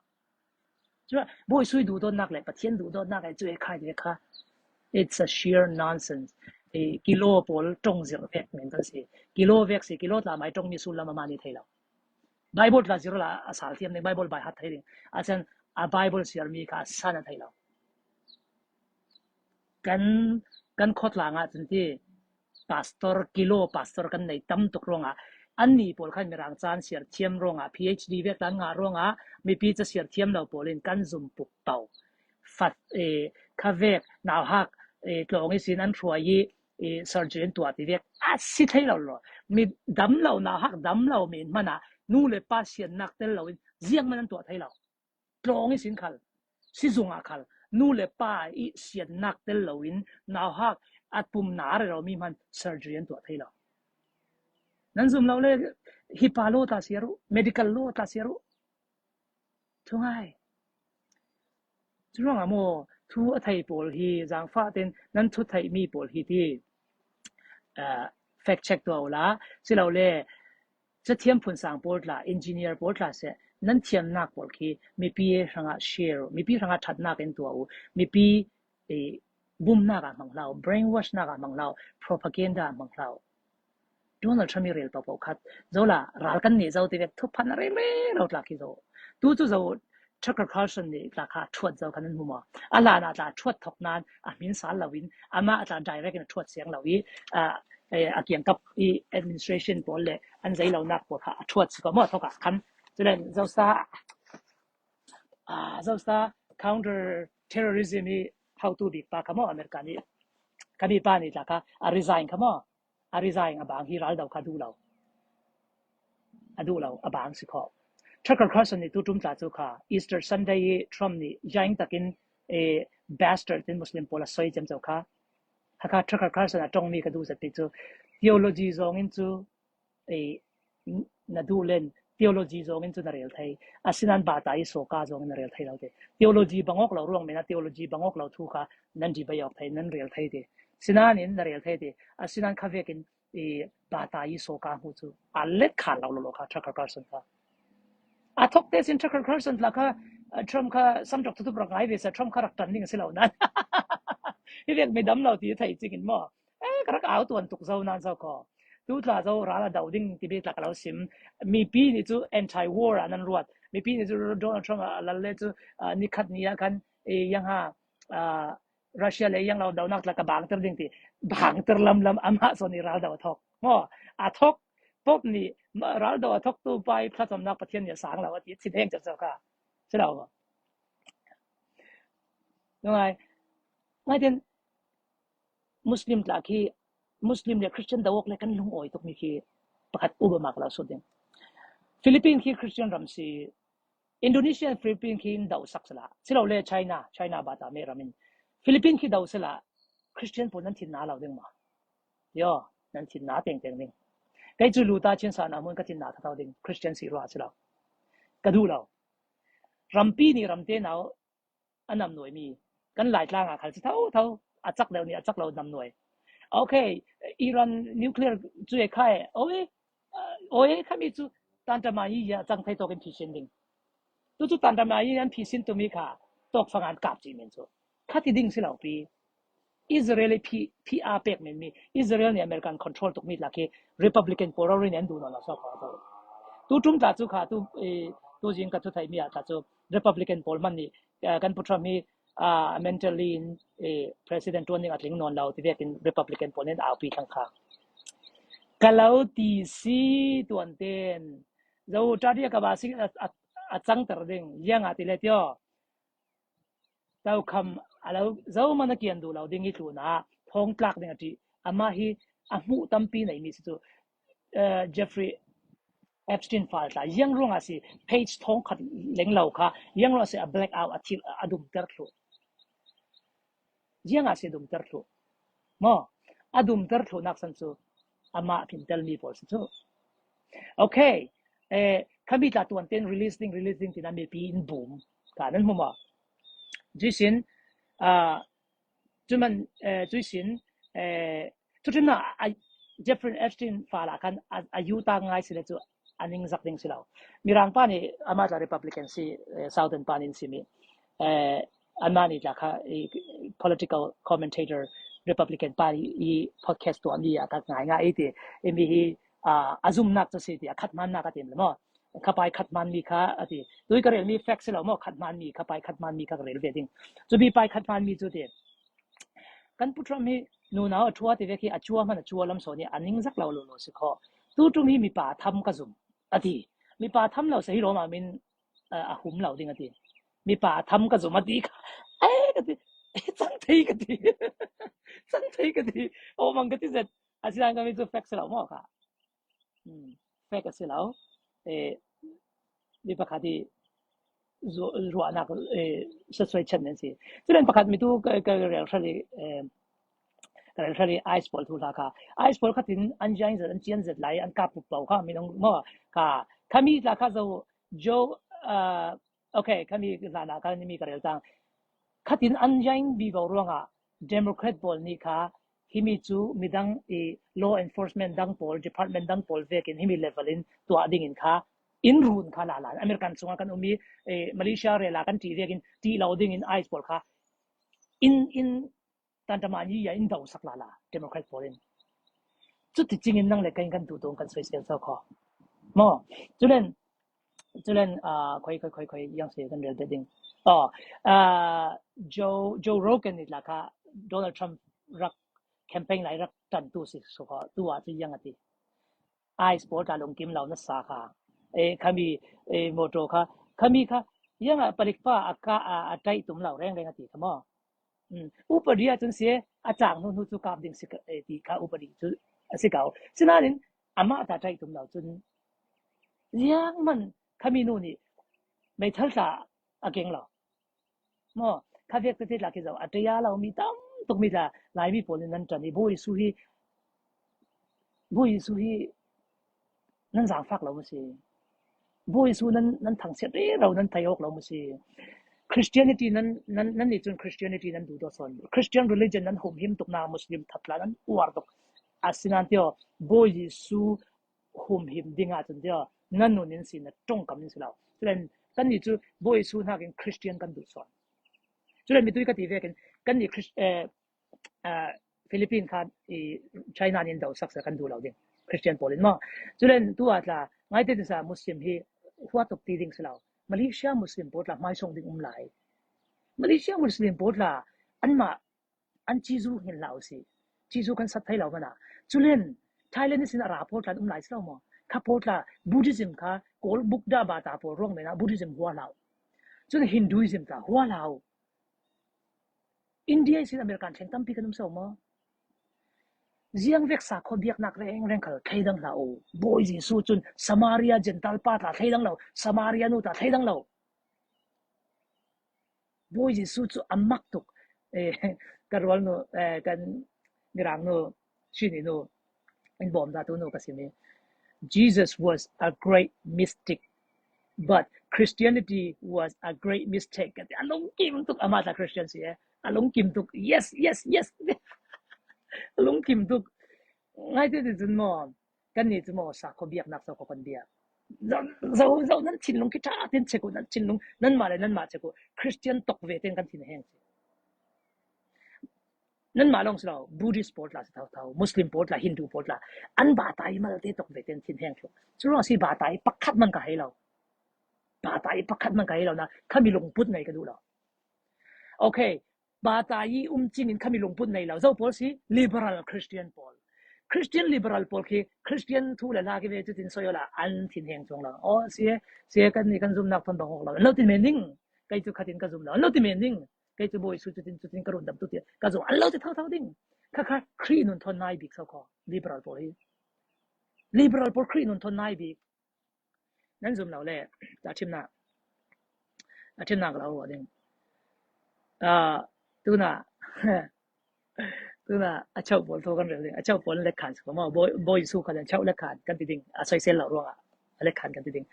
Cua Bawi Sui duhdawtnak le Pathian duhdawtnak he cu e kha ti kha it's a sheer nonsense. E, kilo pawl tong zir vek men kan si. Kilo vek si kilo tla mai tong mi sullam ama ni thei lo. Bible tla zir la a sal thiam ding Bible bai hat thei ding. Achen a Bible siar mi kha san a thei lo. Kan kan khawtlang ah cun ti pastor kilo pastor kan nei tam tuk ruangah annih pawl khan mirang caan siar thiam ruangah PhD vek lan ngah ruangah mipi ca siar thiam lo pawl in kan zum puk to fat e kha vek nau hak e tlawng i sin an hruai i e surgery an tuah ti vek a si thei lo lo mi dam lo nau hak dam lo men hmanh ah nu le pa siannak tel lo in ziang man an tuah thei lo. Tlawng i sin khal, sizung ah khal, nu le pa i siannak tel loin nauhak a pum na re romi hmanh surgery an tuah thei lo. Nan zum lo le hi pa law ta siar u, medical law ta siar u. Thu ngai. Cu ruangah maw thu a thei pawl hi zaangfah ten nan thu theihmi pawl hi ti uh, fact check tuah u la silole Cathiam phunsang pawl tla, engineer pawl tla seh, nan thiamnak pawl khi mipi hrangah share u, mipi hrangah ṭhatnak in tuah u, mipi bumnak ah hmang hlah u, brainwash nak ah hmang hlah u, propaganda ah hmang hlah u. Donald Trump i rel paohpaoh khat zola ral kan nih zo ti vek thuphan a rel rero tla khi zo. Tu cu zo Tucker Carlson nih tla kha ṭhuat zo khan an hmu maw? A hlan ah tla ṭhuat thok nain a hmin sal loin amah tla direct in a ṭhuat siang lo i a kiangkap i administration pawl le an zeilonak pawl kha a ṭhuat si ko maw thok ah khan culen zosa zosa counter terrorism i hotu bik pa kha maw America nih kami pa nih tla kha a resign kha maw a resign a bang hi ral do kha duh lo A duh lo, a baang si khawh. Tucker Carlson nih tuṭum tla cu kha Easter Sunday i Trump nih yaing takin eh, bastard in Muslim pawl a soi ciamco kha. Hakha Tucker Carlson a tongmi ka duh zat ti cu theology zong in cu eh, na duh len theology zong in cu na rel thei. Asinain bata i soka zong in na rel thei lo te. Theology bangok lo ruang men ah theology bangok lo thu kha nan di bai awk thei, nan rel thei te. Sinain na rel thei te. Asinain kha vekin i bata i soka hmu cu a let kha lo lo kha Tucker Carlson kha a thok te sin Tucker Carlson la kha Trump kha sam rak tutup rak ngai ve sa Trump kha rak tan ding a si lo nan hi vek mi dam lo ti thei ching in mo eh ka rak au tuan tuk zo nan zo ko tu tla zo ral a do ding ti be tla ka lo sim mi pi ni chu anti war an an ruat mi pi ni chu Donald Trump a lal le chu ni khat ni ah khan e yang ha Russia le yang lo donak tla ka bangter ding ti bangter lam lam amah son i ral do a thok mo a thok pop nih ral do a thok tu pai thlacamnak Pathian nih a sang lo a ti thin heng cak ka si lo ma ngai ngai ten Muslim tla khi Muslim le Christian dawk le kan lung oi tuk mi khi pakhat Obama ka lo sut ding Philippines khi Christian ram si Indonesia and Philippines khi in doh sak sala silole China China bata me ram in Philippines khi doh sala Christian pawl nan thin na lo ding ma yo nan thin na teng teng ding kei cu luta chin sa na mun ka thin na tha ding Christian si ruwa silo ka du lo rampi nih ramte nau a nam nuai mi kan Laitlang ah khal si tho tho a cak deuh nih a cak lo nam nuai okay Iran nuclear cu e khai oi oi khami cu tantama yi ya cang thei tok in phisin ding tu cu tantama yi an phisin tumi kha tok fangan kap chi men cu khati ding si lo pi Israel i phi phi aa pek menmi Israel nih American control tukmi lak hi Republican pawl rori nih an duh lo so kho to. Tu tum tla cu kha tu tu zing ka thu thai mi ah tla cu Republican pawl man nih kan pu Trump hi mentally in president tuan ding a tling nawn lo ti vek in Republican pawl nih an aupi thlang kha. Ka lo ti si tuan ten zo tadia ka ba sing a cangter ding yang a ti le tio Tokham a lo zohmanh a kian duh lo ding i tlun ah thongtlak ding a ṭih. Amah hi a hmuh tampi neimi si cu. Jeffrey. Epstein file tla iang ruangah si page thong khat leng lo kha iang ruangah si a black out a thil a dumter thlu. Iang ah si a dumter thlu. Maw? A dumter thlu nak san cu amah thin telmi pawl si cu. Okay. Eh, khami tla tuan ten release ding release ding tina mipi in boom ka nan hmu ma? Jisin uh, Cuman cuisin cutin ah Jeffrey Epstein fal ah khan a yuta ngai si le cu a ningzak ding si lo. Mirang pa nih amah tla Republican si Southern pa nih an simi anmah nih tla kha political commentator Republican pa i podcast tuahmi ah ka ngai ngai ti imi hi a zumnak cu si ti a khat hmannak a tim le maw khapai khat hmanmi kha a ti tui ka relmi fact si lo maw khat hmanmi khapai khat hmanmi kha ka rel ve ding cu bi pai khat hmanmi cu ti kan pu Trump hi nunau a thua ti ve khi a chua hman a chua lam so ni a ning zak lo lo lo si kho tu tum hi mipa tham ka zum ati mipa tham lo se hi rom amin a hum lo ding ati mipa tham ka zum ati kha e ka ti cang thei ka ti cang thei ka ti o mang ka ti zet asinain ka mi cu fact si lo maw kha Fek a si lo. Mi pakhat i ruahnak soichanh an si. Culen pakhat mitu ka rel hral i ka rel hral i ice pawl thu hla kha. Ice pawl khatin an jiang zat an cian zat lai an kap pup kha minung maw kha khami tla kha zo Joe uh, okay khami hlan ah khan mi ka rel cang. Khatin an jiang bi bo ruangah Democrat pawl nih kha himi cu midang i law enforcement dang pawl department dang pawl vekin himi level in tuah ding in kha in run kha la la American chungah kan um i Malaysia rel ah kan ṭih vekin ṭih lo ding in ICE pawl kha in in tantaman yi ya in do sak la la Democrat pawl in cuti cing in nang le kain kan tu tung kan soisel so kho mo culen culen khoi khoi khoi khoi yang se kan rel te ding oh Joe Joe Rogan ni la kha Donald Trump rak campaign lai rak tan tu si so kha tu ah chu yang ati ice pawl ta lungkim lo na sa kha e khami e motor kha khami kha yang a palik pa aka a tai tum lo reng reng ati kha mo Upadi ahcun si a caang hnu hnu cu kap ding si ti kha upadi cu a si ko. Sinain amah ta ṭaih tum lo cun ziangman khami nu nih meithal tla a keng lo. Maw kha vek tete tla khi zoh a ṭia lomi tam tukmi tla Laimi pawl nih nan ṭan i Bawi Jesuh hi Bawi Jesuh hi Nan zaangfak lo maw si? Bawi Jesuh nan nan thangchiat rero nan thei awk lo maw si? Christianity nan nan nan nih cun Christianity nan duh dawt fawn. Christian religion nan humhim tuk na Muslim thatla nan uar tuk. Asinain tio Bawi Jesuh humhim ding ahcun tio nan nun in si na tongkam in si lo. Culen kan nih cu Bawi Jesuh nakin Christian kan duh sawn. Culen mitui ka ti vekin kan nih Christ, eh, Philippine kha i China nih an doh sak kan duh lo ding Christian pawl in maw culen tu ah tla ngaite ti sa Muslim hi hua tuk ti ding si lo Malaysia Muslim pawl tla hmaisong ding um lai Malaysia Muslim pawl tla anmah an cizu hin hlah usih cizu kan sat thai lo mana culen Thailand sin a ra pawl tla an um lai si lo maw kha pawl tla Buddhism kha Kawl Buddha bata pawl ruang men ah Buddhism hua hlah cun Hinduism tla hua hlah India sin American thleng tampi kan um so maw? Ziang vek sakhua biaknak rengreng khal thleidang hlah u. Bawi Jesuh cun Samaria Jentail pa tla thleidang lo, Samaria nu tla thleidang lo. Bawi Jesuh cu a mak tuk. Eh, ka rual nu, eh, kan mirang nu, Shini nu, in bawm da tu nu ka simi. Jesus was a great mystic but Christianity was a great mistake. Ka ti a lungkim tuk amah ta Christian si e. A lungkim tuk. Yes, yes, yes. A lungkim tuk. Ngai te ti cun maw kan nih cu maw sakhaw biaknak sakhaw kan biak. Zo zo nan thinlung khi ṭha ten check u nan thinlung nanmah le nanmah check u Christian tok ve ten kan thin heng si. Nanmah lawng si lo, Buddhist pawl tla si thotho, Muslim pawl tla, Hindu pawl tla, an bata i mal te tok ve ten thin heng thlu. Cu ruang si bata i pakhat man ka hei lo. Bata i pakhat man ka hei lo na khami lungput nei ka duh lo. Okay, bata i um cing in khami lungput nei lo. Zo pawl si liberal Christian pawl. Christian liberal pawl khi Christian thu le hla khi ve cutin soyola an thin heng chuang lo. Oh, si si kan ni kan zumnak thon bang hok lo. Lo tin men ding. Kai cu khatin ka zum lo. Lo ti men ding. Kei cu Bawi Jesuh cutin cutin ka run dam tu tiah ka zung an lo ti thotho ding. Khakha Khrih nun thon nai bik so kho liberal pawl hi. Liberal pawl Khrih nun thon nai bik. Nan zum lo le ta thimnak a thimnak lo ruah ding. Uh, tuna tuna a cheu pawl tho kan rel ding. A cheu pawl le khan ko ma boy boy su khan cheu le khan kan ti ding. A soisel lo ruangah a le khan kan ti ding.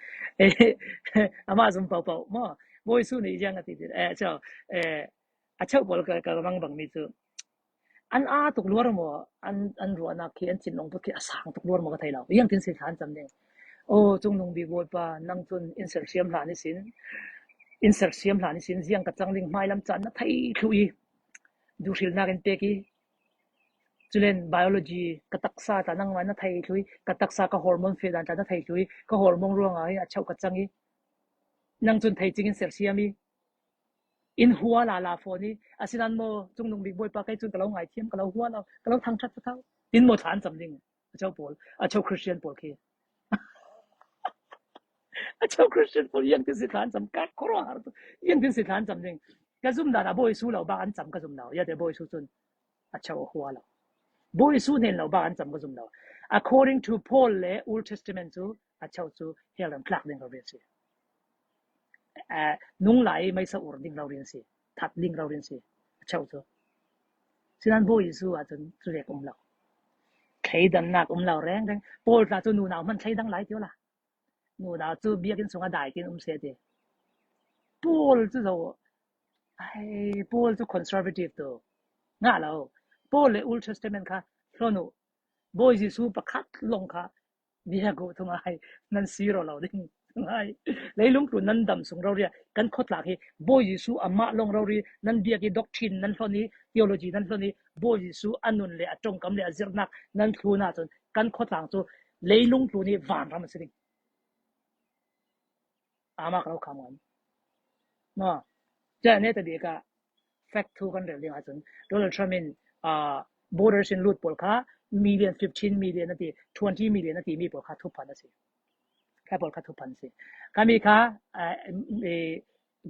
Ama zum pau pau mo boy su nih jiang a ti ti eh cheu eh a cheu pawl ka ka mang bang mi cu An aa tuk luar maw, an an ruahnak khi an thinlung put khi a sang tuk luar maw ka thei lo. Iang tin si thla an cam ding. Aw Cungnung bik Bawipa, nang cun in sersiam hlan i sin, in sersiam hlan i sin ziang ka cang ding hmailam caan na thei thlu i duhrilnak in pek i culen biology ka taksa tla nangmah na thei thlu i ka taksa ka hormone fe dan tla na thei thlu i ka hormone ruangah hin a cheuh ka cang i nang cun thei cing in sersiam i In hua lala fawn i asinain maw Cungnung Bik Bawipa kei cun ka lo ngaithiam, ka lo hua lo, ka lo thangṭhat thatho. Tin maw thla an cam ding a cheu pawl, a cheu Christian pawl khi. A cheu Christian pawl iang tin si thla an cam ka khuaruahhar tuk. Iang tin si thla an cam ding. Ka zum dan ah Bawi Su lo bak an cam ka zum lo. Ya te Bawi Su cun a cheu a hua lo. Bawi Su hnen lo bak an cam ka zum lo. According to Paul le Old Testament cu a cheu cu hell ram tlak ding ro si. Nung lai i meisa ur ding rori an si. That ding rori an si. A cheu cu. Sinain Bawi Jesuh ahcun cu um lo. Thleidannak um lo rengreng. Paul tla cu nunau hmanh thleidang lai ti la. Nunau cu biakinn chungah dai tiin um seh ti. Paul cu zo ai Paul cu conservative tu. Ngah lo. Paul le Old Testament kha hlon u. Bawi Jesuh pakhat lawng kha Biaku thungai nan si ro lo ding thungai leilung tlun nan dam sung rori kan khotlak hi Bawi Jesuh amah lawng rori nan biak i doctrine nan hlon i theology nan hlon i Bawi Jesuh a nun le a tongkam le a zirnak nan thlun ahcun kan khotlang cu leilung tlun i vanram a si ding Amak lo kham ngan. Ma cha ne ta bi ka fact thu kan rel ding ahcun Donald Trump in uh, borders in lut pawl kha million 15 million ati 20 million ati mi pawl kha thuphan asi. Kha pawl kha thuphan si. Kami kha uh,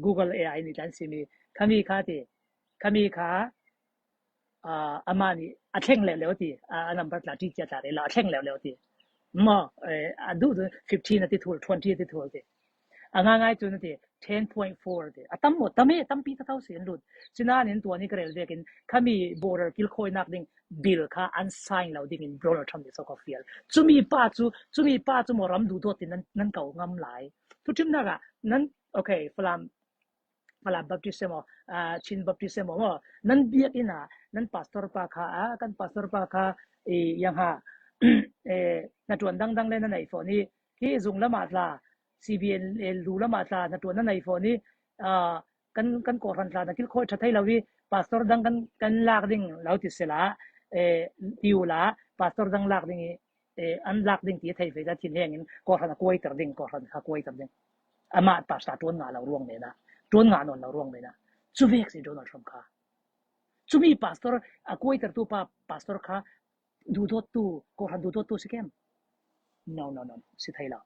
Google AI nih tan simi kami kha ti kami kha uh, ama nih a thleng leo leo ti a number tla ti cia tla re la a thleng leo leo ti ma a duh 15 ati thul 20 ati thul ti A ngaingai cun a ti 10.4 a ti. A tam maw? Tam e, tampi thatho si an lut. Sinain tuan i ka rel vekin khami border kilkhawinak ding bill kha an sign lo ding in Donald Trump nih so ka fial. Cumi pa cu cumi pa cu maw ram duhdawt in nan nan ko ngam lai. Thuṭhimnak ah nan okay Falam Falam Baptist maw uh, Chin Baptist maw maw nan biakinn ah nan pastor pa kha ah kan pastor pa kha i yang ha eh na ṭuan dangdang le na nei fawn i Hi zung lam ah tla CBN le lu lam ah tla na ṭuan na nei fawn i uh, kan kan kawhhran tla na kilkhawi ṭha thei lo i pastor dang kan kan lak ding lo ti sela eh ti u la pastor dang lak ding i eh, an lak ding ti thei ve da thin heng in kawhhran a kuaiter ding kawhhran kha kuaiter ding amah pastor ṭuan nga lo ruang men ah ṭuan nga nawn lo ruang men ah cu vek si Donald Trump kha cumi pastor a kuaitertu pa pastor kha Duhdawttu, kawhhran duhdawttu si kem? No, no, no, si thei lo.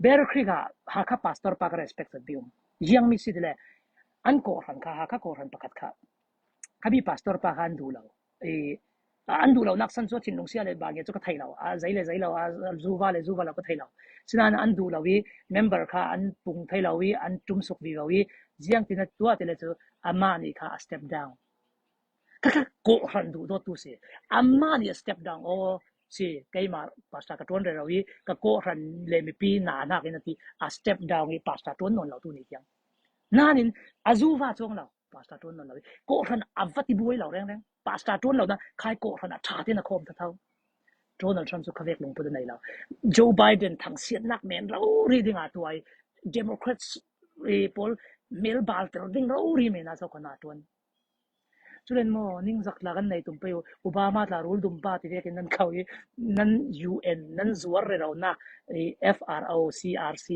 Bear Creek ah Hakha pastor pa ka respect zat bi um. Yiangmi si tile an kawhhran kha Hakha kawhhran pakhat kha khabi pastor pa kha an duh lo. I an duh lo nak san cu thinlung sia le ba nge cu ka thei lo. A zei le zei lo, a zuva le zuva lo ka thei lo. Sinain an duh lo i member kha an pung thei lo i an tum suk vi lo i ziang tin a tuah tile cu amah nih kha a step down. Khakha kawhhran duhdawttu si. Amah nih a step down aw si keimah pastor ka ṭuan rero i ka kawhhran le mipi na nakin a ti a step down i pastor ṭuan nawn lo tu ni tiang. Nain a zuva chuang lo pastor ṭuan nawn lo i kawhhran a va ti buai lo rengreng. Pastor ṭuan lo na khai kawhhran a ṭha tein a khawm thatho. Donald Trump cu khavek lungput a nei lo. Joe Biden thangsiatnak men rori ding ah tuai Democrats pawl mel balter ding rori men ah so kana ṭuan. Culen maw ningzak tla kan nei tum pei u. Obama tla rul dum pa ti vekin nan kho i nan UN nan zuar rero nak i FRO, CRC,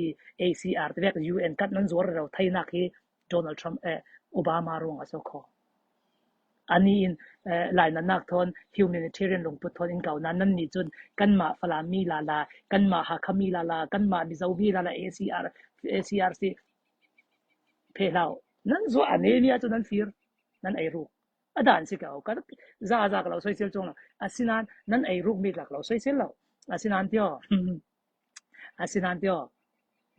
ACR ti vek UN kat nan zuar rero theinak hi Donald Trump eh Obama ruang a so kho. Ani in eh, lainatnak thawn humanitarian lungput thawn in kau na nan nih cun kanmah Falam mi la la kanmah Hakha mi la la kanmah Mizo mi la la ACR ACRC Phe hlah u. Nan zuah a nemi ahcun nan fir, nan eiruk. A dan si ko. Ka za za ka lo soisel chung lo. Asinain nan eiruk mi tlak lo soisel lo. Asinain tio. Asinain tio.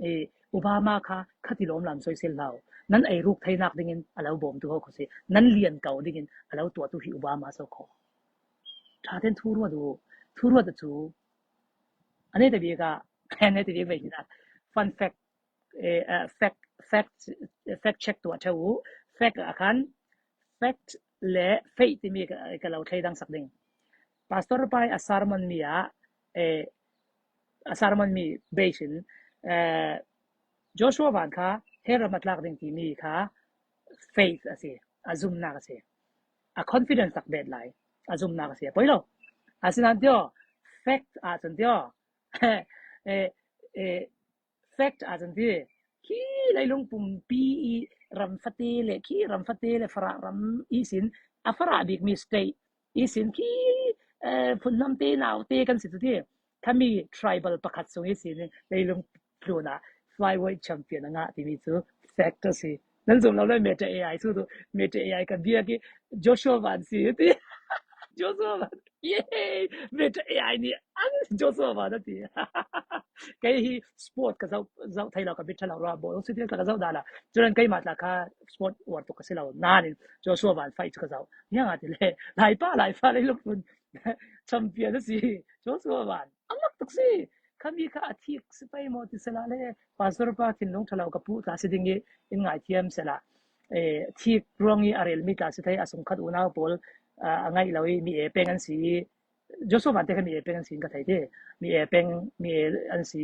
I Obama kha khati lawm lam soisel hlah u. Nan eiruk theinak dingin a lo bawmtu ho kho si. Nan lian ko dingin a lo tuahtu hi Obama so kho. Ṭha ten thu ruat u. Thu ruat cu ane te bik ah ane te bik ve hi fun fact fact fact fact check tuah ṭheo u. Fact ah khan fact le faith timi ka lo thleidang sak ding. Pastor pa i a sermon mi ah a sermon mi base in Joshua Van kha hell ram a tlak ding timi kha faith a si, a zumnak a si. A confidence tak bet lai, a zumnak a si. A poi lo. Asinain tio fact ahcun tio fact ahcun ti khi leilung pumpi i ram fate le khi ram fate le farah ram i sin a farah bikmi state i sin khi phunhnam te nau te kan si cu ti khami tribal pakhat sung i sin leilung tlun ah flyweight champion a ngah timi cu fact a si. Nan zum lo le Meta AI su tu Meta AI ka biak i Joshua Van si ti. Joshua Van yay Meta AI nih an Joshua Van a ti. Kei hi sport ka zoh zoh thei lo ka bit thalo ra bo si ka zoh da la. Curan keimah tla kha sport uar tuk ka si lo. Nain Joshua Van fight cu ka zoh. Nia ti le Lai pa Lai fa lei luk phun champion a si. Joshua Van amak tuk si. Khami kha a thik si pei maw ti sela le pastor pa thinlung ṭhalo ka pu tla si ding i in ngaithiam sela thik ruang i a relmi tla si thei a sungkhat unau pawl a ngaih lo i mi e peng an si i Joshua Van te kha mi e peng an si in ka thei ti mi e peng mi e an si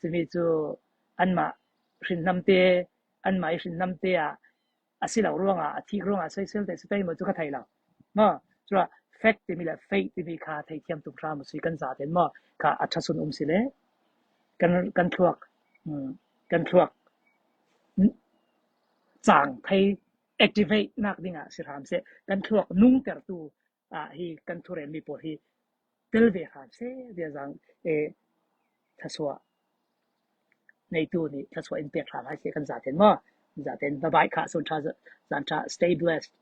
cumi cu anmah hrinnam te anmah i hrinnam te ah a si lo ruangah a thik ruangah soisel te si pei maw cu ka thei lo maw cua fact timi le faith timi kha theithiam tuk hram si kan zaten maw kha a ṭhasun um si le kan kan thluak kan thluak cang thei activate nak dingah si hram seh kan thluak nungtertu ah hi kan thurel mi pawl hi tel ve hram seh bia zang e thasuah neitu nih thasuah in pek hram hai seh kan zaten maw zaten bye bye kha sun tha zan tha stay blessed.